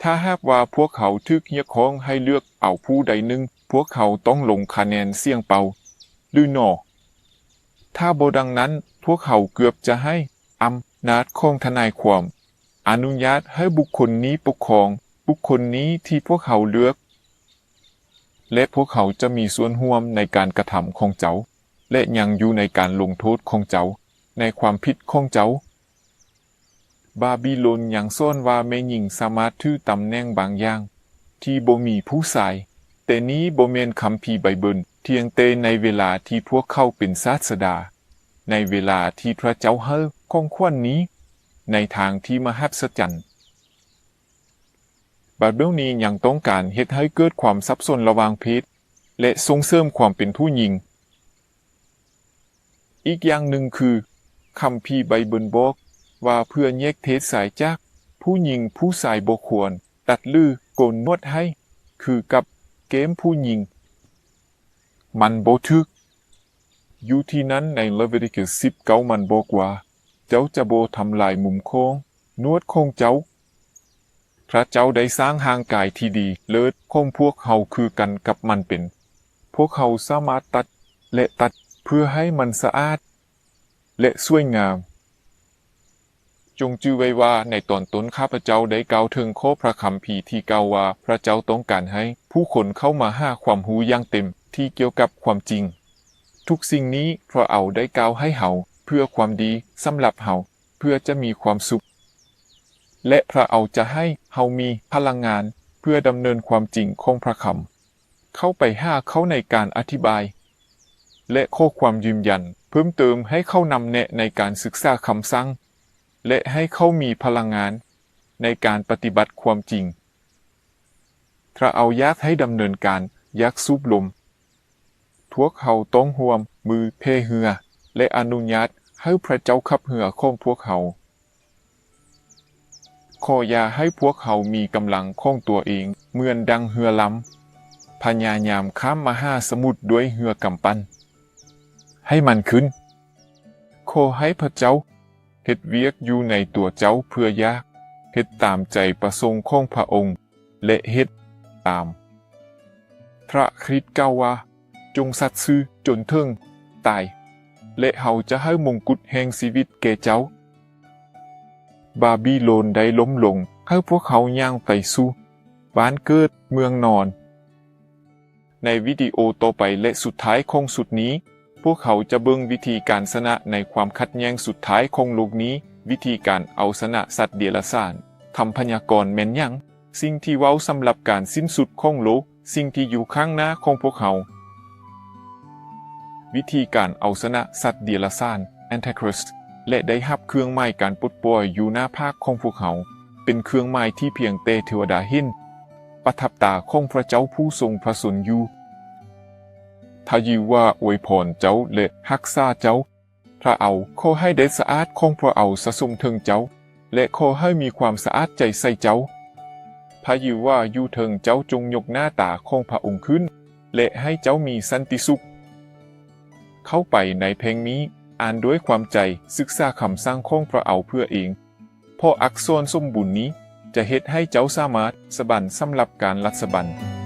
ຖ້າຫາກວ່າພວກເຮົາຖືກຮຽກຮ້ອງໃຫ້ເລືອກເອົາຜູ້ໃດໜຶ່ງ, ພວກເຮົາຕ້ອງລົງຄະແນນສຽງເປົ່າ ຫຼື ໜໍ. ຖ້າບໍ່ດັ່ງນັ້ນ, ພວກເຮົາເກືອບຈະໃຫ້ອຳນາດຂອງທະນາຍຄວາມ ອະນຸຍາດໃຫ້ບຸກຄົນນີ້ປົກຄອງ, ບຸກຄົນນີ້ທີ່ພວກເຮົາເລືອກ, ແລະ ພວກເຮົາຈະມີສ່ວນຮ່ວມໃນການກະທຳຂອງເຈົ້າ ແລະ ຍັງຢູ່ໃນການລົງໂທດຂອງເຈົ້າ ໃນຄວາມຜິດຂອງເຈົ້າ. ບາບິໂລນຍັງສອນວ່າແມ່ຍິງສາມາດຖືຕຳແໜ່ງບາງຢ່າງທີ່ບໍ່ມີຜູ້ຊາຍ. ແຕ່ນີ້ບໍ່ແມ່ນຄຳພີໄບເບິນ, ພຽງແຕ່ໃນເວລາທີ່ພວກເຂົາເປັນສາດສະດາ, ໃນເວລາທີ່ພຣະເຈົ້າໃຫ້ຂອງຂວັນນີ້ໃນທາງທີ່ມະຫັດສະຈັນ. ບາເບິໂລນຍັງຕ້ອງການເຮັດໃຫ້ເກີດຄວາມສັບສົນລະຫວ່າງເພດ ແລະ ສົ່ງເສີມຄວາມເປັນຜູ້ຍິງ. ອີກຢ່າງໜຶ່ງຄື ຄຳພີໄບເບິນບອກວ່າເພື່ອແຍກເພດຊາຍຈາກຜູ້ຍິງ, ຜູ້ຊາຍບໍ່ຄວນຕັດ ຫຼື ໂກນໜວດໃຫ້ຄືກັບແກ້ມຜູ້ຍິງ. ມັນບໍ່ຖືກ. ຢູ່ທີ່ນັ້ນໃນເລວີຕິກຸສສິບເກົ້າ ມັນບອກວ່າ, ເຈົ້າຈະບໍ່ທຳລາຍມຸມຂອງໜວດຂອງເຈົ້າ. ພຣະເຈົ້າໄດ້ສ້າງຮ່າງກາຍທີ່ດີເລີດຂອງພວກເຮົາຄືກັນກັບມັນເປັນ. ພວກເຮົາສາມາດຕັດ ແລະ ຕັດເພື່ອໃຫ້ມັນສະອາດ ແລະ ສວຍງາມ. ຈົ່ງຈື່ໄວ້ວ່າໃນຕອນຕົ້ນຂ້າພະເຈົ້າໄດ້ກ່າວເຖິງຂໍ້ພຣະຄຳພີທີ່ກ່າວວ່າ ພຣະເຈົ້າຕ້ອງການໃຫ້ຜູ້ຄົນເຂົ້າມາຫາຄວາມຮູ້ຢ່າງເຕັມທີ່ກ່ຽວກັບຄວາມຈິງ. ທຸກສິ່ງນີ້ພຣະເຈົ້າໄດ້ກ່າວໃຫ້ເຮົາເພື່ອຄວາມດີສຳລັບເຮົາ, ເພື່ອຈະມີຄວາມສຸກ ແລະ ພຣະເຈົ້າຈະໃຫ້ເຮົາມີພະລັງງານເພື່ອດຳເນີນຄວາມຈິງຂອງພຣະຄຳ. ເຂົ້າໄປຫາເຂົາໃນການອະທິບາຍ ແລະ ຂໍຄວາມຢືນຢັນເພີ່ມເຕີມ, ໃຫ້ເຂົານຳແນະໃນການສຶກສາຄຳສັ່ງ ແລະ ໃຫ້ເຂົາມີພະລັງງານໃນການປະຕິບັດຄວາມຈິງ. ພຣະເຈົ້າຢາກໃຫ້ດຳເນີນການ, ຢາກສູບລົມ. ພວກເຮົາຕ້ອງຮ່ວມມືແຜ່ເຮືອ ແລະ ອະນຸຍາດໃຫ້ພຣະເຈົ້າຂັບເຮືອຂອງພວກເຮົາ. ຂໍຢ່າໃຫ້ພວກເຮົາມີກຳລັງຂອງຕົວເອງເໝືອນດັ່ງເຮືອລຳ ພະຍາຍາມຂ້າມມະຫາສະໝຸດດ້ວຍເຮືອກຳປັ່ນໃຫ້ມັນຂຶ້ນ. ຂໍໃຫ້ພຣະເຈົ້າເຮັດວຽກຢູ່ໃນຕົວເຈົ້າເພື່ອຢາກເຮັດຕາມໃຈປະສົງຂອງພຣະອົງ ແລະ ເຮັດຕາມ. ພຣະຄຣິດກ່າວວ່າ, ຈົ່ງສັດຊື່ຈົນເຖິງຕາຍ, ແລະ ເຮົາຈະໃຫ້ມົງກຸດແຫ່ງຊີວິດແກ່ເຈົ້າ. ບາບິໂລນໄດ້ລົ້ມລົງ, ໃຫ້ພວກເຮົາຍ່າງໄປສູ່ບ້ານເກີດເມືອງນອນ. ໃນວິດີໂອຕໍ່ໄປ ແລະ ສຸດທ້າຍຂອງຊຸດນີ້, ພວກເຮົາຈະເບິ່ງວິທີການຊະນະໃນຄວາມຂັດແຍ່ງສຸດທ້າຍຂອງໂລກນີ້, ວິທີການເອົາຊະນະສັດເດຍລະສານ. ຄຳພະຍາກອນແມ່ນຫຍັງ? ສິ່ງທີ່ເວົ້າສຳລັບການສິ້ນສຸດຂອງໂລກ, ສິ່ງທີ່ຢູ່ຂ້າງໜ້າຂອງພວກເຮົາ. ວິທີການເອົາຊະນະສັດເດຍລະສານ, Antichrist, ແລະ ໄດ້ຮັບເຄື່ອງໝາຍການປົດປ່ອຍຢູ່ໜ້າຜາກຂອງພວກເຮົາ, ເປັນເຄື່ອງໝາຍທີ່ພຽງແຕ່ເທວະດາເຫັນ, ປະທັບຕາຂອງພຣະເຈົ້າຜູ້ຊົງພຣະຊົນຢູ່. ພະເຢໂວາອວຍພອນເຈົ້າ ແລະ ຮັກສາເຈົ້າ. ພຣະເຈົ້າຂໍໃຫ້ແດດສະອາດຂອງພຣະເຈົ້າສະສົມເຖິງເຈົ້າ ແລະ ຂໍໃຫ້ມີຄວາມສະອາດໃຈໃສ່ເຈົ້າ. ພະເຢໂວາຢູ່ເທິງເຈົ້າຈົ່ງຍົກໜ້າຕາຂອງພຣະອົງຂຶ້ນ ແລະ ໃຫ້ເຈົ້າມີສັນຕິສຸກ. ເຂົ້າໄປໃນແພງນີ້, ອ່ານດ້ວຍຄວາມໃຈ, ສຶກສາຄຳສັ່ງຂອງພຣະເຈົ້າເພື່ອເອງ, ເພາະອັກສອນສົມບູນນີ້ຈະເຮັດໃຫ້ເຈົ້າສາມາດສະບັນສຳລັບການລັດສະບັນ.